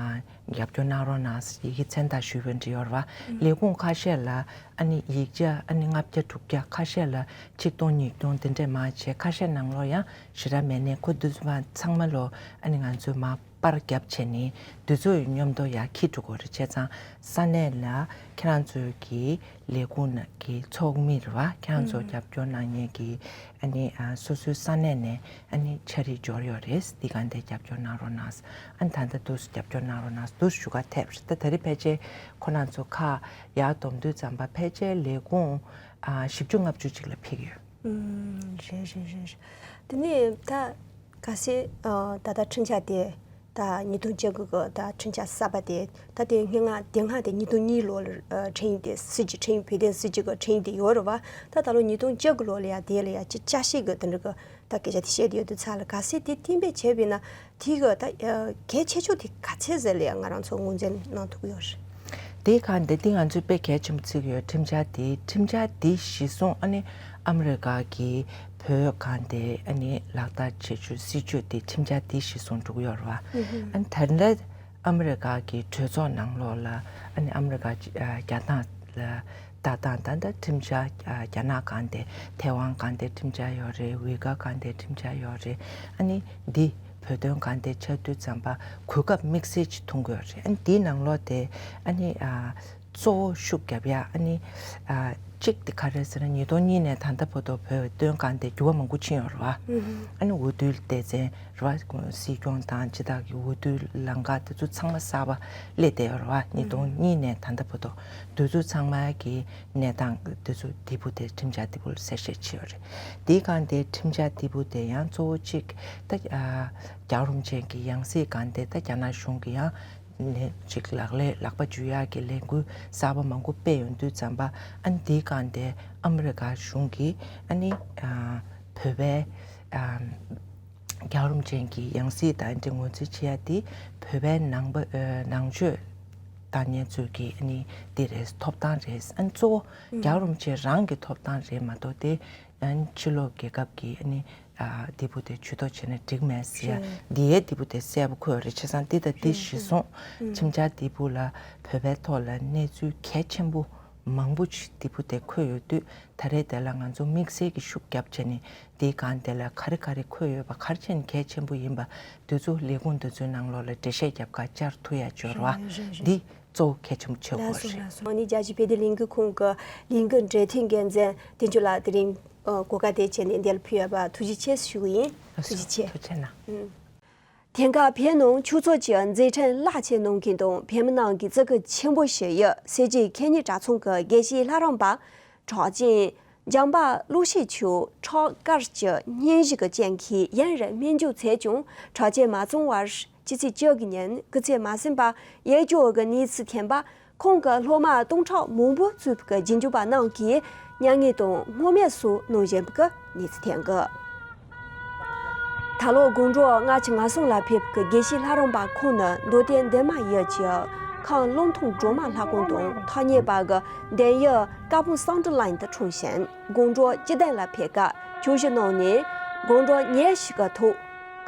རྒྱབ་སྐྱོར་གནང་རོགས་གནང་ཡི་གེ་མཚན་རྟགས་ཞུས་པ་འདྲ་ཡོད་རེད་བ། ལས་ཁུངས་ཁ་ཤས་ལ་ཨ་ནི་ཡིག་ཆ་ཨ་ནི་ལྔ་བརྒྱ་དྲུག་བརྒྱ། ཁ་ཤས་ལ་ཆིག་སྟོང་ཉིས་སྟོང་དེ་འདྲས་མར་བྱས། ཁ་ཤས་ནང་ལོགས་ཡང་ཞེ་དྲག་མེད་ནའི་ཁོ་དུས་ཚོད་ཚང་མ་ལོ་ཨ་ནི་ང་ཚོས་མར་པར་བརྒྱབ་བྱས་ནས་དུས་ཚོད་མཉམ་དུ་ཡར་འཁྱེར་འགྲོ་དགོས་རེད། བྱས་ཙང་ས་གནས་ལ་ཁྱེད་རང་ཚོའི་གི་ལས་ཁུངས་ནང་གི་ཚོགས་མི་རེད་བ། ཁྱེད་རང་ཚོ་རྒྱབ་སྐྱོར་གནང་མཁན་གྱི་ཨ་ནི་ཨ་སོ་སོའི་ས་གནས་ནས་ཨ་ནི་ཕྱག་བྲིས་འབྱོར་ཡོད་རེད། འདི་ག་འདི་རྒྱབ་སྐྱོར་གནང་རོགས་གནང་། ཨ་ནི་ད་ལྟ་འདུག་སེ་རྒྱབ་སྐྱོར་གནང་རོགས་གནང་འདུག་སེ་ཞུ་ག་ཐེབས་རེད། ད་ད་རེས་ཕལ་ཆེར་ཁོ་རང་ཚོ་ཁ་ཡར་སྡོམ་དུས་ཙམ་པ་ཕལ་ཆེར་ལས་ཁུངས་ཨ་བཞི་བཅུ་ལྔ་བཅུ་ཅིག་ལ་ཕེབས་ཡོད། ཨུམ། རེད་རེད་རེད་རེད། དེ་ནས་ད་གལ་སྲིད་ཨ་ད་ལྟ་ཁྲིམས་འཆར་དེ་ད་ཉིས་སྟོང་བཅུ་དགུ་གི་ད་ཁྲིམས་འཆར་གསར་པ་དེ་ད་དེ་སྔ་དེ་སྔ་དེ་ཉིས་སྟོང་གཉིས་ལོ་ལ་ཨ་ཁྲིམས་དེ་སྲིད་ཀྱི་ཁྲིམས་བོད་དོན་སྲིད་ཀྱི་ཁྲིམས་དེ་ཡོད་རེད་བ། ད་ད་ལོ་ཉིས་སྟོང་བཅུ་དགུ་ལོ་ལ་ཡ་དེ་ལ་ཡ་ཅི་བསྐྱར་ཞིབ་གི་དེ་འདྲ་གི་ད་སྐད་ཆ་དེ་བཤད་དེ་ཡོད་དུས་ཙང་ལ་གལ་སྲིད་དེ་གཏན་འབེབས་བྱས་པ་ཡིན་ན་དེ་གི་ད་ཨ་གལ་ཆེ་ཤོས་དེ་ག་ཚད་ཟེར་ལ་ཡ་ང་རང་ཚོ་ངོས་འཛིན་གནང་ཐུབ་ཀྱི་ཡོད་རེད། དེའི་སྒང་དེ་འདི་ང་ཚོས་དཔེ་གལ་ཆེན་པོ་བརྩི་གི་ཡོད། ཁྲིམས་འཆར་དེ་ཁྲིམས་འཆར་དེ་གཞི་བཟུང་ཨ་ནི་ཨ་མི་རི་ཀ་གི་བོད་སྒང་དེ་ཨ་ནི་ལག་བསྟར་བྱེད་རྒྱུ་སྲིད་བྱུས་དེ་ཁྲིམས་འཆར་དེ་གཞི་བཟུང་འགྲོ་གི་ཡོད་རེད་བ། ཨ་ནི་ད་ལྟ་ཨ་མི་རི་ཀ་གི་གྲོས་ཚོགས་ནང་ལོགས་ལ་ཨ་ནི་ཨ་མི་རི་ཀ་རྒྱ་ནག་ལ་ལྟ་སྟངས་ད་ལྟ་ཁྲིམས་འཆར་རྒྱ་ནག་སྒང་དེ་ཐའེ་ཝན་སྒང་དེ་ཁྲིམས་འཆར་ཡོད་རེད། ཝི་ག་སྒང་དེ་ཁྲིམས་འཆར་ཡོད་རེད། ཨ་ནི་འདི་བོད་དོན་སྒང་དེ་ཆགས་དུས་ཙམ་པ་གོ་སྐབས་དམིགས་བསལ་ཅིག་མཐོང་གི་ཡོད་རེད། ཨ་ནི་དེའི་ནང་ལོགས་དེ་ཨ་ནི་ཨ་གཙོ་བོ་ཤུགས་རྒྱབ་ཡ་ཨ་ནི་ཨ་གཅིག་དེ་ག་རེ་ཟེར་ན་ཉིས་སྟོང་གཉིས་ནས་ད་ལྟ་བར་དུ་བོད་དོན་སྒང་དེ་འགྱུར་བ་མང་པོ་ཕྱིན་ཡོད་རེད་བ། ཨ་ནི་འོས་བསྡུའི་སྡེ་ཚན་རེད་བ། སྲིད་སྐྱོང་དང་སྤྱི་བཏང་གི་འོས་བསྡུའི་ལམ་ཁ་དེ་ཚོ་ཚང་མ་གསར་པ་སླེབས་བསྡད་ཡོད་རེད་བ། ཉིས་སྟོང་གཉིས་ནས་ད་ལྟ་བར་དུ་དེ་ཚོ་ཚང་མ་གི་གནས་སྟངས་དེ་ཚོ་དེ་བུ་དེ་ཁྲིམས་འཆར་དེ་བུ་ལ་གསལ་བཤད་བྱས་ཡོད་རེད། དེའི་སྒང་དེ་ཁྲིམས་འཆར་དེ་བུ་དེ་ཡང་གཙོ་བོ་གཅིག་ད་ཨ་རྒྱལ་བ་རིན་པོ་ཆེ་གི་ཡང་སྲིད་སྒང་དེ་ད་རྒྱ་ནག་གཞུང་གི་ཡང་ནས་ཅིག་ལག་ལེན་ལག་པ་འཇུ་ཡག་གི་ལས་འགུལ་གསར་པ་མང་པོ་སྤེལ་ཡོང་དུས་ཙམ་པ་ཨ་ནི་དེའི་སྒང་དེ་ཨ་མི་རི་ཀ་གཞུང་གིས་ཨ་ནི་ཨ་བོད་པའི་ཨ་རྒྱལ་བ་རིན་པོ་ཆེ་གི་ཡང་སྲིད་དང་འདི་ངོས་འཛིན་བྱེད་ཡ་དེ་བོད་པའི་ནང་པ་ཨ་ནང་ཆོས་དང་ཉེ་ཚུལ་གྱི་ཨ་ནི་འདི་རེད། ཐོབ་ཐང་རེད། ཨ་ནི་གཙོ་བོ་རྒྱལ་བ་རིན་པོ་ཆེ་རང་གི་ཐོབ་ཐང་རེད་མ་གཏོགས་དེ་ཨ་ནི་ཕྱི་ལོགས་རྒྱལ་ཁབ་ཀྱི་ཨ་ནི་ཨ་འདི་བུ་དེ་ཇུས་གཏོགས་བྱས་ན་འགྲིག་མེད་ཟེར་ཡ་འདི་ཡའི་འདི་བུ་དེ་གསལ་པོ་འཁོད་ཡོད་རེད། བྱས་ཙང་འདི་དང་འདི་གཞི་བཟུང་ཁྲིམས་འཆར་འདི་བུ་ལ་བོད་པའི་ཐོག་ལ་གནས་ཚུལ་གལ་ཆེན་པོ་མང་པོ་ཅིག་འདི་བུ་དེ་འཁོད་ཡོད་དུས་ད་རེས་དེ་ལ་ང་ཚོ་དམིགས་བསལ་གྱི་ཤུགས་རྒྱབ་བྱས་ནས་དེའི་སྒང་དེ་ལ་ག་རེ་ག་རེ་འཁོད་ཡོད་པ་ག་རེ་བྱས་ནས་གལ་ཆེན་པོ་ཡིན་པ་དེ་ཚོ་ལས་ཁུངས་དེ་ཚོའི་ནང་ལོགས་ལ་འགྲེལ་བཤད་རྒྱབ་ག་བཅར་ཐུབ་ཡ་འབྱོར་བ་འདི་གཙོ་བོ་གལ་ཆེན་པོ་ཆགས་ཡོད་རེད། ལགས་སོ་ལགས་སོ། ཨ་ནི་རྒྱལ་སྤྱིའི་བོད་དོན་ལས་འགུལ་ཁང་གི་ལས་འགུལ་འབྲེལ་མཐུད་འགན་འཛིན་བསྟན་ཆོས་ལགས་དེ་རིང་གོ་སྐབས་དེ་བྱས་ནས་འདིར་ཕེབས་ཡོད་པ་ཐུགས་རྗེ་ཆེ་ཞུ་གི་ཡིན། ཐུགས་རྗེ་ཆེ། ཐུགས་རྗེ་ཆེ་གནང་། ཨུམ། དེང་སྐབས་བོད་ནང་ཆོས་ཕྱོགས་ཀྱི་མཛད་འཕྲིན་རླབས་ཆེན་གནང་མཁན་དང་བོད་མི་རྣམས་ཀྱི་བརྩི་བཀུར་ཆེན་པོ་ཞུ་ཡུལ་སེར་བྱེས་མཁས་སྙན་གྲྭ་ཚང་གི་དགེ་བཤེས་ལྷ་རམས་པ་གྲགས་ཅན་འཇམ་དཔལ་བློ་ཤེས་མཆོག་ཁྲག་དཀར་གྱི་སྙན་ཞུ་གི་སྤྱན་འཁེལ་ཡུན་རིང་སྨན་བཅོས་མཛད་ཀྱང་ཁྲག་རྐྱེན་མ་གཙང་བར་ཕྱི་ཚེས་བཅུ་དགུ་ཉིན་སྐུ་ཚེ་མ་ཟིན་པར་ཡལ་འགྱོ་གི་གནས་ཚུལ་ཐོན་པ། ཁོང་གི་སློབ་མ་སྟོང་ཕྲག་མང་པོ་གཙོས་པའི་རྗེས་འཇུག་པ་རྣམས་ཀྱིས་མྱ་ངན་དང་བསྔོ་སྨོན་སོགས་གནང་བཞིན་པའི་གནས་ཚུལ་ཐོན་གི། ད་ལོ་དགོང་དྲོ་ལྔ་ཆུ་ང་སོང་ལ་ཕེབས་པའི་དགེ་བཤེས་ལྷ་རམས་པ་ཁོང་ནི་མདོ་སྟོད་འདན་མ་ཡུལ་གྱི་ཁམས་བློ་མཐུན་སྒྲོལ་མ་ལྷ་ཁང་དང་ཐག་ཉེ་བ་གི་འདན་ཡུལ་ཀ་སྤུངས་གསང་སྤྲུལ་གླིང་དུ་འཁྲུངས་ཤིང་དགོང་དྲོ་སྤྱི་གདན་ལ་ཕེབས་སྐབས་ཆོས་ཞུ་གནང་ནས་དགོང་དྲོ་ཉེར་གཅིག་གི་ཐོག་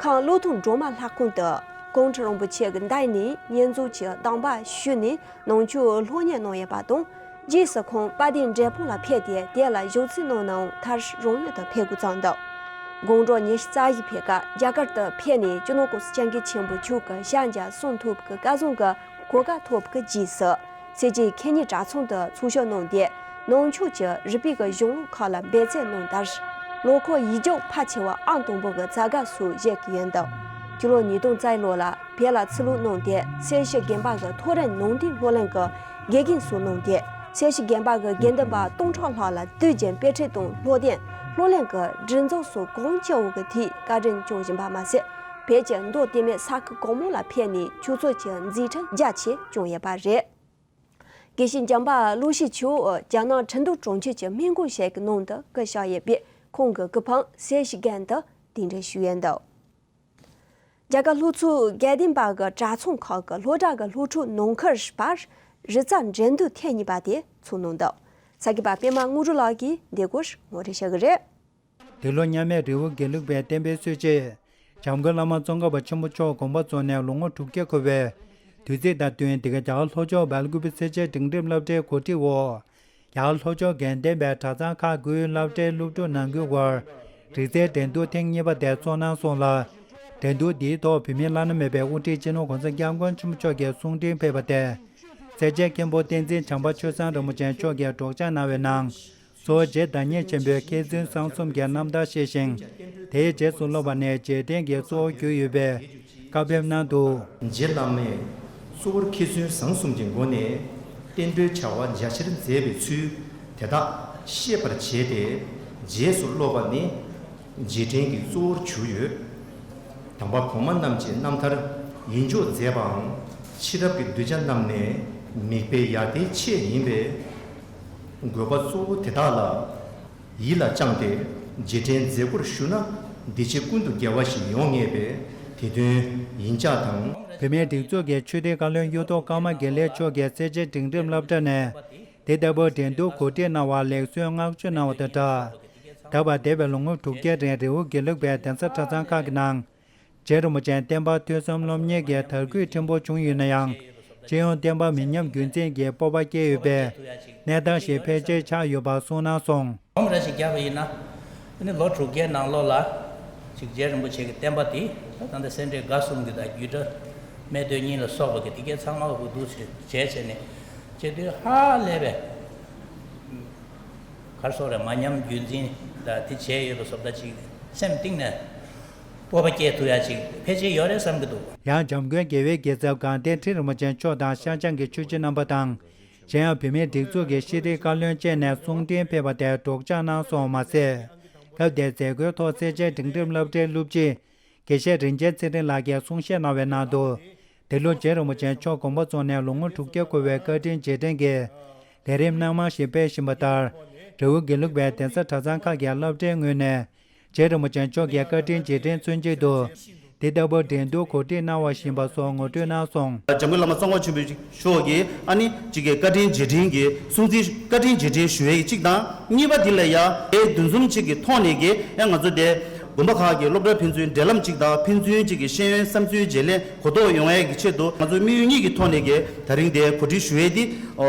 ཁམས་བློ་མཐུན་སྒྲོལ་མ་ལྷ་ཁང་དུ་ཀོང་སྤྲུལ་རིན་པོ་ཆེ་གི་མདུན་ནས་བསྙེན་རྫོགས་ཀྱི་གདམས་པ་ཞུས་ནས་ནང་ཆོས་སློབ་གཉེར་གནང་ཡོད་པ་དང་། རྗེས་སུ་ཁོང་དཔལ་ལྡན་འབྲས་སྤུངས་ལ་ཕེབས་ཏེ་དེ་ལ་བཞུགས་ཚུལ་གནང་ནའང་མཐར་རང་ཡུལ་དུ་ཕེབས་དགོས་ཙང་འདུག་དགོང་དྲོ་ཉི་ཤུ་རྩ་བཞི་ཕེབས་སྐབས་རྒྱ་གར་དུ་ཕེབས་ནས་སྤྱི་ནོར་གོང་ས་སྐྱབས་མགོན་ཆེན་པོ་མཆོག་གི་ཞལ་མཇལ་གསུང་ཐོས་པའི་སྐལ་བཟང་གི་གོ་སྐབས་ཐོབ་པའི་རྗེས་སུ་སེར་བྱེས་མཁས་སྙན་གྲྭ་ཚང་དུ་ཚོགས་ཞུགས་གནང་སྟེ་ནང་ཆོས་ཀྱི་རིག་པའི་གི་གཞུང་ལུགས་ཁག་ལ་འབད་བརྩོན་གནང་མཐར་ལོ་འཁོར་ཡིག་རྒྱུགས་ཕལ་ཆེ་བ་ཨང་དང་པོ་གི་བྱ་དགའ་སོགས་བཞེས་ཀྱི་ཡོད་འདུག་ཕྱི་ལོ་ཉིས་སྟོང་རྩ་བཞི་ལོ་ལ་བོད་ལ་ཚུར་ལོག་གནང་སྟེ་སེར་བྱེས་དགོན་པ་གི་མཐོ་རིམ་ནང་བསྟན་སློབ་གླིང་གི་དགེ་རྒན་སོགས་གནང་སྟེ་ སེར་བྱེས་དགོན་པ་གི་དགེ་འདུན་པ་སྟོང་ཕྲག་ལྷག་ལ་དུས་རྒྱུན་དཔེ་ཁྲིད་དང་སློབ་དེབ། སློབ་གླིང་གི་སྒྲིག་འཛུགས་སོགས་གང་ཅི་འོས་ཀྱི་ཐད་བཀའ་དྲིན་སྐྱོང་བཞིན་པ་མ་ཟད། བོད་ཀྱི་མདོ་དེ་མིན་ས་ཁུལ་གང་མང་ལ་ཕེབས་ནས་ཆོས་ཚོགས་ཀྱི་མཛད་འཕྲིན་རྒྱ་ཆེ་བསྐྱངས་ཡོད་པ་རེད། དགེ་བཤེས་འཇམ་དཔལ་བློ་ཤེས་མཆོག་རྒྱ་ནག་ཁྲིན་ཏུའུ་གྲོང་ཁྱེར་གྱི་སྨན་ཁང་ཞིག་གི་ནང་དུ་སྐུ་གཤེགས་ཡོད་པས། ཁོང་གི་སྐུ་ཕུང་སེར་བྱེས་དགོན་དུ་གདན་འདྲེན་ཞུས་ཡོད་འདུག་རྒྱ་གར་ལྷོ་ཕྱོགས་དགའ་ལྡན་པ་གི་གྲྭ་ཚང་ཁག་གི་སློབ་གྲྭ་གི་སློབ་ཕྲུག་ནང་ཁུལ་བར་རི་རྩེ་འགྲན་བསྡུར་ཐེངས་གཉིས་པ་དེ་ཚོགས་གནང་འདུག་ས་སྐྱིད་པ་པད་མ་དངོས་གྲུབ་ལགས་ཀྱིས་འདི་སྐོར་ངོ་སྤྲོད་ཞུ་གི་རེད། འདི་ལོ་མཉམ་མེད་རི་བོ་དགེ་ལུགས་པའི་བསྟན་པའི་སྲོལ་འབྱེད། བྱམས་མགོན་བླ་མ་ཙོང་ཁ་པ་ཆེན་པོ་མཆོག་དགོངས་པ་རྫོགས་ནས་ལོ་ངོ་དྲུག་བརྒྱ་འཁོར་བའི་དུས་ཚིགས་དང་བསྟུན། འདི་ག་རྒྱ་གར་ལྷོ་ཕྱོགས་སྦེལ་ཀུ་པེ་སེར་བྱེས་སྒྲིང་སྒྲིམ་སློབ་གྲྭའི་གོ་སྒྲིག་འོག་རྒྱ་གར་ལྷོ་ཕྱོགས་དགའ་ལྡན་པའི་གྲྭ་ཚང་ཁག་དགུའི་སློབ་གྲྭའི་སློབ་ཕྲུག་ནང་ཁུལ་བར་རིག་རྩལ་འགྲན་བསྡུར་ཐེངས་གཉིས་པ་དེ་ཚོགས་གནང་སོང་ལ། འགྲན་བསྡུར་འདིའི་ཐོག་བོད་མིའི་བླ་ན་མེད་པའི་དབུ་ཁྲིད་སྤྱི་ནོར་༸གོང་ས་༸སྐྱབས་མགོན་ཆེན་པོ་མཆོག་གིས་གསུང་འཕྲིན་ཕེབས་པ་དེ། སེར་བྱེས་མཁན་པོ་བསྟན་འཛིན་བྱམས་པ་ཆོས་བཟང་རིན་པོ་ཆེ་མཆོག་གིས་སྒྲོག་སྦྱང་གནང་བའི་ནང་། གཙོ་བོ་རྗེ་བདག་ཉིད་ཆེན་པོའི་མཁས་བཙུན་གསང་གསུམ་གྱི་རྣམ་ཐར་བཤད་ཅིང་། དེའི་རྗེས་སུ་སློབ་པ་ནས་རྗེས་དྲན་གྱི་གཙོ་བོར་གྱུར་ཡོད་པའི་བཀའ་ཕེབས་གནང་འདུག་རྗེ་བླ་མས་གཙོ་བོར་མཁས་བཙུན་གསང་གསུམ་གྱི་སྒོ་ནས་བསྟན་འགྲོའི་བྱ་བ་རྒྱ་ཆེར་མཛད་པའི་ཚུལ་དེ་དག་ཤེས་པར་བྱས་ཏེ། རྗེས་སུ་སློབ་པ་ནི་རྗེས་དྲན་གྱི་གཙོ་བོར་གྱུར་ཡོད། དམ་པ་གོང་མ་རྣམས་ཀྱི་རྣམ་ཐར་ཡིད་འཇོག་མཛད་པའང་ཕྱི་རབས་ཀྱི་གདུལ་བྱ་རྣམས་ནས་མིག་དཔེ་ཡར་ལྟའི་ཆེད་ཡིན་པས། དགོས་པ་གཙོ་བོ་དེ་དག་ལ་ཡིད་ལ་བཅངས་ཏེ་རྗེས་དྲན་མཛད་སྒོར་ཞུགས་ན་འདི་ཕྱི་ཀུན་ཏུ་དགེ་བ་ཞིག་ཡོང་ངེས་པས། དེ་དོན་ཡིན་ལྕག་དང་། བོད་མིའི་སྒྲིག་འཛུགས་ཀྱི་ཆོས་དད་བཀའ་བློན་གཡུ་ཐོག་ཀརྨ་དགེ་ལེགས་མཆོག་གིས་སེར་བྱེས་སྒྲིང་སྒྲིམ་སློབ་གྲྭ་ནས་དེ་ལྟ་བུའི་འགྲན་བསྡུར་གོ་སྒྲིག་གནང་བར་ལེགས་གསོལ་བསྔགས་བརྗོད་གནང་བ་དང་སྦྲགས། ད་བར་འདས་པའི་ལོ་ངོ་དྲུག་བརྒྱའི་རིང་རི་བོ་དགེ་ལུགས་པའི་གདན་ས་གྲྭ་ཚང་ཁག་གི་ནང་། རྗེ་རིན་པོ་ཆེ་བསྟན་པ་ཐོས་བསམ་སློབ་གཉེར་གྱི་དར་རྒུད་ཕྲན་བུ་བྱུང་ཡོད་ན་ཡང་། སྤྱི་ཡོངས་བསྟན་པ་མི་ཉམས་རྒྱུན་འཛིན་གྱི་སྤོབས་པ་སྐྱེས་ཡོད་པའི་གནས་སྟངས་ཤིག་ཕལ་ཆེར་ཆགས་ཡོད་པ་གསུངས་གནང་སོང་། སྒོམ་ར་ཞིག་བརྒྱབ་པ་ཡིན་ན། ཨ་ནི་ལོ་དྲུག་བརྒྱའི་ནང་ལོགས་ལ་ཅིག་རྗེ་རིན་པོ་ཆེ་གི་བསྟན་པ་དེ་ད་ལྟ་སེ་འབྲས་དགའ་གསུམ་གྱི་དང་རྒྱུད་གྲྭ་སྨད་སྟོད་གཉིས་ལ་སོགས་པ་གི་དེ་གའི་ཚང་མ་འུ་དུ་ཞིག་བྱས་བྱས་ནས་བྱེད་དུས་ཧ་ལས་པའི་གར་སོགས་རེད་མ་ཉམས་རྒྱུན་འཛིན་དང་དེ་བྱས་ཡོད་པ་བཟོ་ལྟ་ཅིག་སེམས་གཏིང་ནས་སྤོབས་པ་སྐྱེ་ཐུབ་ཡ་ཅིག་ཕལ་ཆེར་ཡོད་རེད་བསམ་གྱི་འདུག་ཡང་འཇམ་མགོན་རྒྱལ་བའི་རྒྱལ་ཚབ་དགའ་ལྡན་ཁྲི་རིན་པོ་ཆེ་མཆོག་དང་ཤར་བྱང་གི་ཆོས་བརྒྱུད་རྣམ་པ་དང་། གཞན་ཡང་བོད་མིའི་སྒྲིག་འཛུགས་ཀྱི་ཤེས་རིག་བཀའ་བློན་བཅས་ནས་གསུང་འཕྲིན་ཕེབས་པ་དེར་སྒྲོག་སྦྱང་གནང་སོང་བ་མ་ཟད། སྐབས་དེའི་མཛད་སྒོའི་ཐོག་སེར་བྱེས་སྒྲིང་སྒྲིམ་སློབ་གྲྭའི་སློབ་སྤྱི་དགེ་བཤེས་རིན་ཆེན་ཚེ་རིང་ལགས་ཀྱིས་གསུང་བཤད་གནང་བའི་ནང་དུ། འདི་ལོ་རྗེ་རིན་པོ་ཆེ་མཆོག་དགོངས་པ་རྫོགས་ནས་ལོ་ངོ་དྲུག་བརྒྱ་འཁོར་བའི་བཀའ་དྲིན་རྗེས་དྲན་གྱི་ལས་རིམ་སྣ་མང་ཞིག་སྤེལ་བཞིན་པ་ལྟར། རི་བོ་དགེ་ལུགས་པའི་གདན་ས་གྲྭ་ཚང་ཁག་གི་སློབ་གྲྭའི་ངོས་ནས། རྗེ་རིན་པོ་ཆེ་མཆོག་གི་བཀའ་དྲིན་རྗེས་དྲན་མཚོན་ཆེད་དུ། དེ་ལྟ་བུ་འགྲན་བསྡུར་གོ་སྒྲིག་གནང་བ་ཞིག་ཡིན་པ་སོགས་ངོ་སྤྲོད་གནང་སོང་། འཇམ་མགོན་བླ་མ་ཙོང་ཁ་པ་ཆེན་པོ་མཆོག་གིས་ཨ་ནི་གཅིག་གི་བཀའ་དྲིན་རྗེས་དྲན་གྱི་སྲུང་བརྩི། བཀའ་དྲིན་རྗེས་དྲན་ཞུ་ཡས་གཅིག་དང་། གཉིས་པ་འདི་ལ་ཡ་དེ་འདུ་འཛོམས་གཅིག་གི་ཐོག་ནས་ཀྱི་ཨ་ང་ཚོ་དེ་དགོན་པ་ཁག་གི་སློབ་གྲྭ་ཕན་ཚུན་འབྲེལ་ལམ་གཅིག་དང་། ཕན་ཚུན་གཅིག་གི་ཤེས་ཡོན་བསམ་ཚུལ་བརྗེ་ལེན་གོ་རྟོགས་ཡོང་ཡས་ཀྱི་ཆེད་དུ་ང་ཚོ་དམིགས་ཡུལ་གཉིས་ཀྱི་ཐོག་ནས་ཀྱི་ད་རིང་དེ་གོ་སྒྲིག་ཞུ་ཡས་དེ་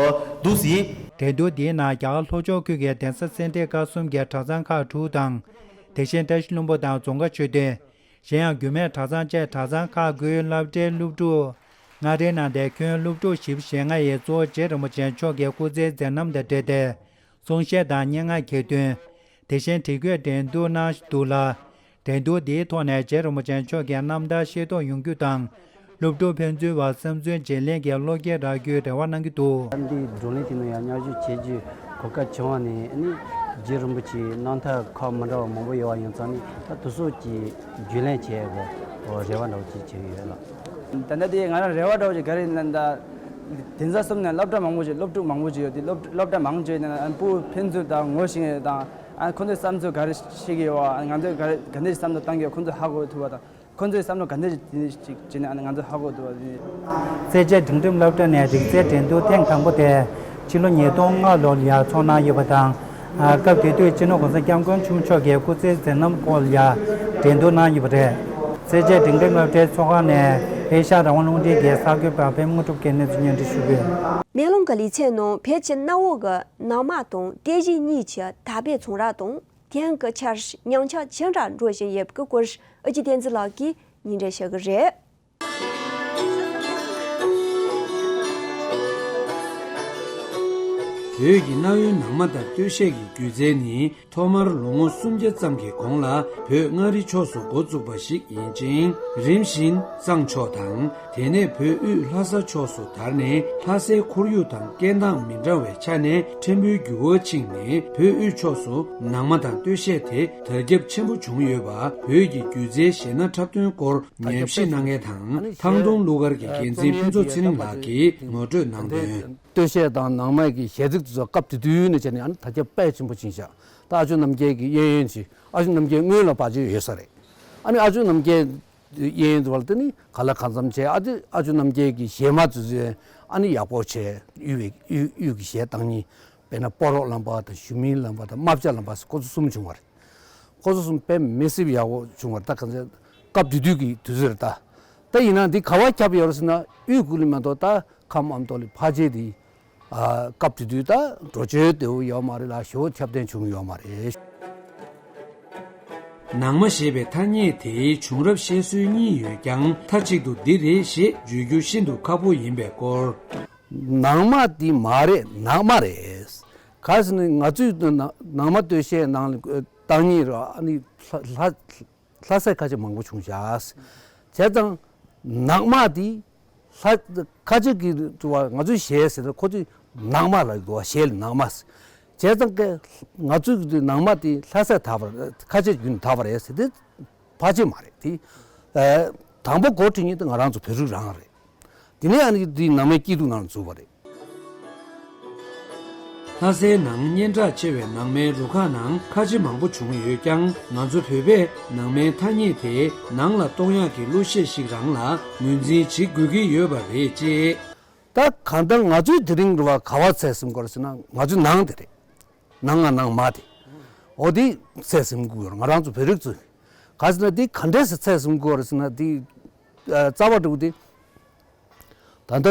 འདུག་ཟིན། འགྲན་བསྡུར་འདིའི་ནང་རྒྱ་གར་ལྷོ་ཕྱོགས་ཁུལ་གྱི་གདན་ས་སེ་འབྲས་དགའ་གསུམ་གྱི་གྲྭ་ཚང་ཁག་དྲུག་དང་། དེ་བཞིན་བཀྲ་ཤིས་ལྷུན་པོ་དང་རྫོང་དཀར་ཆོས་སྡེ། གཞན་ཡང་རྒྱུད་སྨད་གྲྭ་ཚང་བཅས་གྲྭ་ཚང་ཁག་དགུའི་སློབ་གྲྭའི་སློབ་ཕྲུག་ལྔ་སྡེའི་ནང་དེ་ཁྱོན་སློབ་ཕྲུག་བཞི་བཅུ་ཞེ་ལྔ་ཡིས་གཙོ་བོ་རྗེ་རིན་པོ་ཆེ་མཆོག་གི་སྐུ་ཚེའི་མཛད་རྣམ་དང་འབྲེལ་ཏེ། གསུང་བཤད་དང་སྙན་ངག་གྱེར་འདོན། དེ་བཞིན་བྲིས་བཀོད་འགྲན་བསྡུར་གནང་འདུག་ལ། འགྲན་བསྡུར་འདིའི་ཐོག་ནས་རྗེ་རིན་པོ་ཆེ་མཆོག་གི་རྣམ་ཐར་ཤེས་རྟོགས་ཡོང་རྒྱུ་དང་། སློབ་ཕྲུག་ཕན་ཚུན་བར་བསམ་ཚུལ་བརྗེ་ལེན་གྱི་བློ་སྐྱེད་རག་རྒྱུའི་རེ་བ་གནང་གི་འདུག་ད་འདིའི་བགྲོ་གླེང་དེ་ནང་ཡང་མཉམ་ཞུགས་བྱེད་རྒྱུའི་གོ་སྐབས་བྱུང་བ་ནས་ནི། རྗེ་རིན་པོ་ཆེའི་རྣམ་ཐར་ཁག་མི་འདྲ་བ་མང་པོ་ཡོད་པ་ཡིན་ཙང་ནི། ད་དེ་ཚོ་གི་རྒྱུས་ལེན་བྱེད་དགོས་རེ་བ་འདྲ་བོ་ཅིག་བྱེད་ཀྱི་ཡོད་ལགས། ད་ལྟ་དེ་ང་རང་རེ་བ་འདྲ་བོ་ཅིག་ག་རེ་ཡིན་ན། ད་གདན་ས་གསུམ་ནས་སློབ་གྲྭ་མང་པོ་ཅིག་སློབ་ཕྲུག་མང་པོ་ཅིག་ཡོད་དེ། སློབ་སློབ་གྲྭ་མང་པོ་ཅིག་ཡོད་དེ་ན་ཕྲུ་གུ་ཕན་ཚུན་དང་ངོ་ཤེས་མཁན་དང་། ཨ་ཁོ་ཚོའི་བསམ་ཚུལ་ག་རེ་ཤེས་ཀྱི་ཡོད་པ། ང་ཚོས་ག་རེ་ག་འདྲ་ཞིག་བསམ་བློ་བཏང་གི་ཡོད། ཁོ་ཚོས་ཧ་གོ་ཐུབ་པ་དང་། ཁོ་ཚོའི་བསམ་བློ་ག་འདྲ་ཞིག་དེ་ཞིག་བྱས་ནས་ཨ་ནི་ང་ཚོས་ཧ་གོ་ཐུབ་པ་དེ། སེར་བྱེས་སྒྲིང་སྒྲིམ་སློབ་གྲྭ་ནས་རིག་རྩལ་འགྲན་བསྡུར་ཐེངས་དང་པོ་དེ་ཕྱི་ལོ་ཉིས་སྟོང་ལྔ་ལོར་ཡར་འཚོགས་གནང་ཡོད་པ་དང་། སྐབས་དེ་དུས་སྤྱི་ནོར་༸གོང་ས་༸སྐྱབས་མགོན་ཆེན་པོ་མཆོག་གིས་སྐུ་ཚེའི་མཛད་རྣམ་སྐོར་ལ་ཡ་འགྲན་བསྡུར་གནང་ཡོད་པ་རེད། སེར་བྱེས་སྒྲིང་སྒྲིམ་སློབ་གྲྭའི་ཚོགས་ཁང་ནས་ཨེ་ཤ་ཡ་རང་དབང་རླུང་འཕྲིན་གྱི་གསར་འགོད་པ་པད་མ་དངོས་གྲུབ་ཀྱིས་གནས་ཚུལ་སྙན་སྒྲོན་ཞུ་གི་ཡོད། མེ་ལོང་གི་ལེ་ཚན་ནང་བོད་ཀྱི་གནའ་བོ་གི་ནང་མ་དང་ལྟེ་གཞི་གཉིས་ཀྱི་དར་སྤེལ་ཚོང་ར་དང་། དེང་གི་ཆར་ཉམས་ཆག་ཇི་འདྲ་འགྲོ་བཞིན་ཡོད་པའི་སྐོར་ཨ་ཅེ་བསྟན་འཛིན་ལགས་ཀྱིས་སྙན་སྒྲོན་ཞུ་གི་རེད། བོད་ཀྱི་གནའ་བོའི་ནང་མ་དང་སྟོད་གཞས་ཀྱི་སྒྱུ་རྩལ་ནི། ཐོག་མར་ལོ་ངོ་སུམ་བརྒྱ་ཙམ་གྱི་གོང་ལ་བོད་མངའ་རིས་ཕྱོགས་སུ་འགོ་བཙུགས་པ་ཞིག་ཡིན་ཅིང་། རིམ་བཞིན་གཙང་ཕྱོགས་དང་། དེ་ནས་བོད་དབུས་ལྷ་ས་ཕྱོགས་སུ་དར་ནས། ལྷ་སའི་ཁོར་ཡུག་དང་སྐད་གདངས་མི་འདྲ་བའི་ཆ་ནས་ཕྲན་བུའི་འགྱུར་བ་ཕྱིན་ནས། བོད་དབུས་ཕྱོགས་སུ་ནང་མ་དང་སྟོད་གཞས་དེ་དར་ཁྱབ་ཆེན་པོ་བྱུང་ཡོད་པ། བོད་ཀྱི་སྒྱུ་རྩལ་གཞས་སྣ་འཁྲབ་སྟོན་སྐོར་ཉམས་ཞིབ་གནང་མཁན་དང་། ཐང་སྟོང་གླུ་གར་གྱི་འགན་འཛིན་ཕུན་ཚོགས་ཚེ་རིང་ལགས་ཀྱིས་ངོ་སྤྲོད་གནང་དོན། སྟོད་གཞས་དང་ནང་མའི་གི་གཞས་ཚིག་དེ་ཚོ་སྐབས་དེ་དུས་ནས་བྱས་ནས་ཨ་ནི་དར་ཁྱབ་དཔེ་ཆེན་པོ་ཕྱིན་ཤག་ད་ཨ་ཇོ་རྣམ་རྒྱལ་གྱི་གཡས་གཡོན་གྱི་ཨ་ཇོ་རྣམ་རྒྱལ་སྔོན་ལ་ཕལ་ཆེར་ཡོད་ས་རེད། ཨ་ནི་ཨ་ཇོ་རྣམ་རྒྱལ་གཡས་གཡོན་དུ་བ་ལ་དེ་ནི་ག་ལ་གང་འཚམ་བྱས། ཨ་ཏི་ཨ་ཇོ་རྣམ་རྒྱལ་གྱི་གཞས་མ་དེ་ཚོ་ཨ་ནི་ཡག་པོ་བྱས། དབུས་པའི་དབུས་དབུས་ཀྱི་གཞས་བཏང་མཁན། དཔེར་ན་སྤ་རོ་ལམ་པ་དང་ཞུ་མིན་ལམ་པ་དང་རྨ་བྱ་ལམ་པ་ཁོ་ཚོ་གསུམ་བྱུང་བ་རེད། ཁོ་ཚོ་གསུམ་དཔེ་མི་སྲིད་ཡག་པོ་བྱུང་བ་རེད། ད་གང་ཟེར་སྐབས་དེ་དུས་ཀྱི་དུས་ཚོད་རེད་ད། ད་ཡིན་ན་འདི་ག་བ་ཁྱབ་ཡོད་རེད་ཟེར་ན། དབུས་ཁུལ་མ་གཏོགས་ད་ཁམས་ཨ་མདོ་ལ་ཕལ་ཆེར་དེ། ཨ། སྐབས་དེ་དུས་ད་འགྲོ་བྱོལ་དེ་བོ་ཡོད་མ་རེད་ལ། ཞེ་པོ་ཁྱབ་གདལ་བྱུང་ཡོད་མ་རེད། ནང་མ་ཞེས་པའི་ཐ་སྙད་དེའི་བྱུང་རབས་བཤད་སྲོལ་གཉིས་ཡོད་ཀྱང་། མཐའ་གཅིག་ཏུ་འདི་རེད་ཞེས་བརྗོད་རྒྱུ་ཤིན་ཏུ་ཁག་པོ་ཡིན་པའི་སྐོར། ནང་མ་དེ་མ་རེད། ནང་མ་རེད། ག་ཟེར་ན་ང་ཚོས་ནང་མ་སྟོད་གཞས་ནང་ལ་བཏང་མཁན་ར། ཨ་ནི་ལྷ་ལྷ་ལྷ་སའི་ཁ་ཆེ་མང་པོ་བྱུང་ཤག་བྱས་ཙང་ནང་མ་དེ་ལྷ་ཁ་ཆེ་གི་དུ་བ་ང་ཚོའི་གཞས་ཟེར་ན་ཁོ་ཚོས་ནང་མ་ལ་དུ་བ་གཞས་ལ་ནང་མ་ཟེར། བྱས་ཙང་ཀ་ང་ཚོའི་གི་ནང་མ་དེ་ལྷ་སའི་དར་བ་རེད། ཁ་ཆེ་རྒྱུན་དར་བ་རེད་ཟེར་དེ་ཕལ་ཆེར་མ་རེད་དེ། ཨ། དང་པོ་འགོ་ཁྲིད་མཁན་དེ་ང་རང་ཚོ་བོད་རིགས་རང་རེད། དེ་ནས་ཨ་ནི་དེ་ནང་མའི་སྐྱིད་སྡུག་ནང་ལ་འཛུལ་བ་རེད། ལྷ་སའི་ནང་སྙན་གྲགས་ཆེ་བའི་ནང་མའི་རུ་ཁག་ནང་ཁ་ཆེ་མང་པོ་བྱུང་ཡོད་ཀྱང་། ང་ཚོ་བོད་པས་ནང་མའི་ཐ་སྙད་དེ་ནང་ལ་གཏོང་ཡག་གི་གླུ་གཞས་ཤིག་རང་ལ་ངོས་འཛིན་བྱེད་དགོས་ཀྱི་ཡོད་པ་རེད་ཅེས། ད་གང་ལྟར་ང་ཚོས་དེ་རིང་རུ་བ་ག་བ་ཚད་ཟིན་དགོས་རེད་ཟེར་ན། ང་ཚོའི་ནང་དེ་རེད། ནང་ང་ནང་མ་དེ། འོ་དེ་ཚད་ཟིན་དགོས་ཡོད་རེད། ང་རང་ཚོ་བོད་རིགས་ཚོས། ག་ཟེར་ན་དེ་ག་འདྲས་སེ་ཚད་ཟིན་དགོས་རེད་ཟེར་ན། དེ་ཨ་རྩ་བ་འགྲོ་དེ། ད་ལྟ་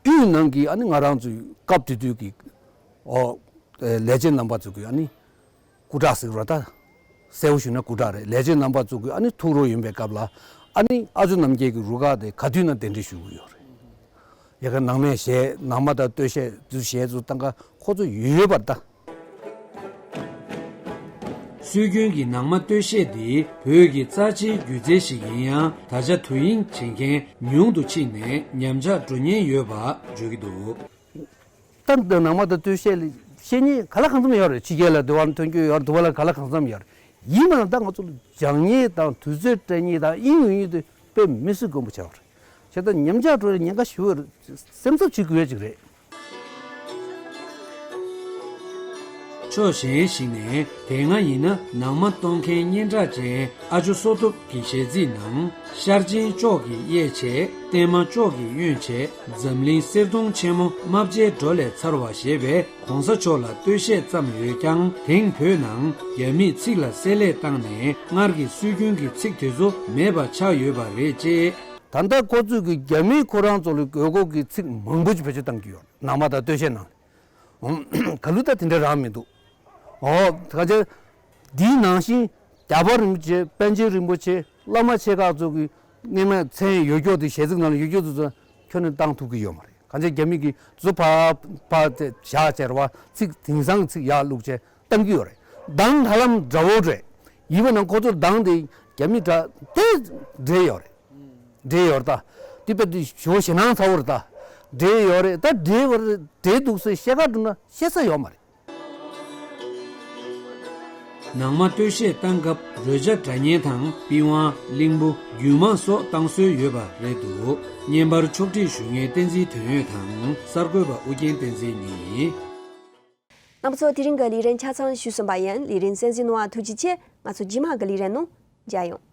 དབུས་ནང་གི་ཨ་ནི་ང་རང་ཚོའི་སྐབས་དེ་དུས་ཀྱི་ཨོ་ལས་བྱེད་རྣམ་པ་ཚོ་གི་ཨ་ནི་སྐུ་དྲག་ཟེར་བ་ད། གསལ་པོ་ཞུས་ན་སྐུ་དྲག་རེད། ལས་བྱེད་རྣམ་པ་ཚོ་གི་ཨ་ནི་ཐུགས་རོགས་ཡིན་པའི་སྐབས་ལ། ཨ་ནི་ཨ་ཇོ་རྣམ་རྒྱལ་གྱི་རུ་ཁག་དེ་ག་དུས་ན་གདན་འདྲེན་ཞུ་གི་ཡོད་རེད། ཡ་ག་ནང་མའི་གཞས་ནང་མ་དང་སྟོད་གཞས་དུ་གཞས་ཚོ་བཏང་ག་ཁོ་ཚོ་ཡོད་པར་ད། སྲོལ་རྒྱུན་གྱི་ནང་མ་སྟོད་གཞས་འདི་བོད་ཀྱི་རྩ་ཆེའི་སྒྱུ་རྩལ་ཞིག་ཡིན་ཡང་། ད་ཆ་དོ་དབྱིངས་བྱེད་མཁན་ཉུང་དུ་ཕྱིན་ནས་ཉམས་ཆག་འགྲོ་ཉེན་ཡོད་པ་བརྗོད་ཀྱི་འདུག་ད་ནང་མ་དང་སྟོད་གཞས་ལ་བཤད་མཁན་ག་ལ་གང་འཚམ་ཡོད་རེད། ཕྱི་རྒྱལ་ལ་འདུག་པ་ཐོན་རྒྱུ་ཡོད་རེད། འདུག་པ་ལ་ག་ལ་གང་འཚམ་ཡོད་རེད། ཡིན་ན་ད་ང་ཚོ་ལ་སྦྱང་མཁན་དང་དུས་ཚོད་སྤྲད་མཁན་དང་དབྱིངས་ཡོད་མཁན་དེ་དཔེ་མི་སྲིད་དཀོན་པོ་ཆགས་པ་རེད། བྱས་ཙང་ཉམས་ཆག་འགྲོ་བའི་ཉེན་ཁ་ཞེ་པོ་ཡོད་རེད། སེམས་འཚབ་བྱེད་དགོས་ཡ་ཅིག་རེད། ཕྱོགས་གཞན་ཞིག་ནས་དེ་སྔ་ཡིན་ན་ནང་མ་གཏོང་མཁན་སྙན་གྲགས་ཅན་ཨ་ཇོ་བསོད་སྟོབས་ཀྱི་གཞས་ཚིག་ནང་། ཤར་ཆེན་ལྕོག་གིས་གཡས་བྱས། བརྟན་མ་ལྕོག་གིས་གཡོན་བྱས། འཛམ་གླིང་གསེར་གདུང་ཆེན་མོ་རྨ་བྱའི་སྒྲོ་ལས་མཚར་བ་ཞེས་པའི་གོང་ས་མཆོག་ལ་སྟོད་གཞས་བརྩམས་ཡོད་ཀྱང་། དེང་བོད་ནང་རྒྱ་མིས་ཚིག་ལ་བསྲེ་ལྷད་བཏང་ནས་སྔར་གྱི་སྲོལ་རྒྱུན་གྱི་ཚིག་དེ་ཚོ་མེད་པ་ཆགས་ཡོད་པ་རེད་ཅེས། ད་ལྟ་ཁོ་ཚོས་ཀྱི་རྒྱ་མིས་ཁོ་རང་ཚོ་ལ་དགོས་མཁོ་གི་ཚིག་མང་པོ་ཅིག་བེད་སྤྱོད་བཏང་གི་ཡོད། ནང་མ་དང་སྟོད་གཞས་ནང་། ག་ལུགས་ད་དེ་འདྲ་རང་མི་འདུག་ཨོ་ད་ཆ་འདིའི་ནང་བཞིན་རྒྱལ་བ་རིན་པོ་ཆེ། པཎ་ཆེན་རིན་པོ་ཆེ། བླ་མ་ཆེ་ཁག་ཚོ་གི་སྔས་མ་མཚན་ཡོད་རྒྱུ་དེ་གཞས་ཚིག་ནང་ལ་ཡོད་རྒྱུ་དེ་ཚོ་ཁྱོན་ནས་བཏང་ཐུབ་ཀྱི་ཡོད་མ་རེད། གང་ཅི་རྒྱ་མི་གིས་དེ་ཚོ་ཕར་ཕར་དེ་བཞག་བྱས་རེད་བ། ཚིག་དེང་སང་གི་ཚིག་ཡར་བླུགས་བྱས་བཏང་གི་ཡོད་རེད། གདངས་ཧ་ལམ་འདྲ་བོ་རེད། ཡིན་པ་ན་ཁོ་ཚོར་གདངས་དེ་རྒྱ་མི་འདྲ་དེ་འདྲེས་ཡོད་རེད། འདྲེས་ཡོད་རེད་ད། དེ་དཔེ་དེ་ཞོ་ཞེ་སྣང་ཚ་བོ་རེད་ད། འདྲེས་ཡོད་རེད་ད། འདྲེས་བ་རེད། འདྲེས་འདུག་ཟེར་བཤད་ག་འགྲོ་ན་བཤད་ས་ཡོད་མ་རེད། ནང་མ་སྟོད་གཞས་བཏང་སྐབས་རོལ་ཆ་སྒྲ་སྙན་དང་པི་ཝང་། གླིང་བུ། རྒྱུད་མང་སོགས་བཏང་སྲོལ་ཡོད་པ་རེད་འདུག་བརྙན་པར་ཕྱོགས་སྒྲིག་ཞུ་མཁན་བསྟན་འཛིན་དོན་ཡོད་དང་། གསར་འགོད་པ་ཨུ་རྒྱན་བསྟན་འཛིན་ཡིན། རྣམ་པ་ཚོ། དེ་རིང་གི་ལས་རིམ་ཆ་ཚང་ཞུས་ཟིན་པ་ཡིན། ལས་རིམ་གསན་གཟིགས་གནང་བར་ཐུགས་རྗེ་ཆེ། ང་ཚོ་རྗེས་མ་གི་ལས་རིམ་ནང་མཇལ་ཡོང་།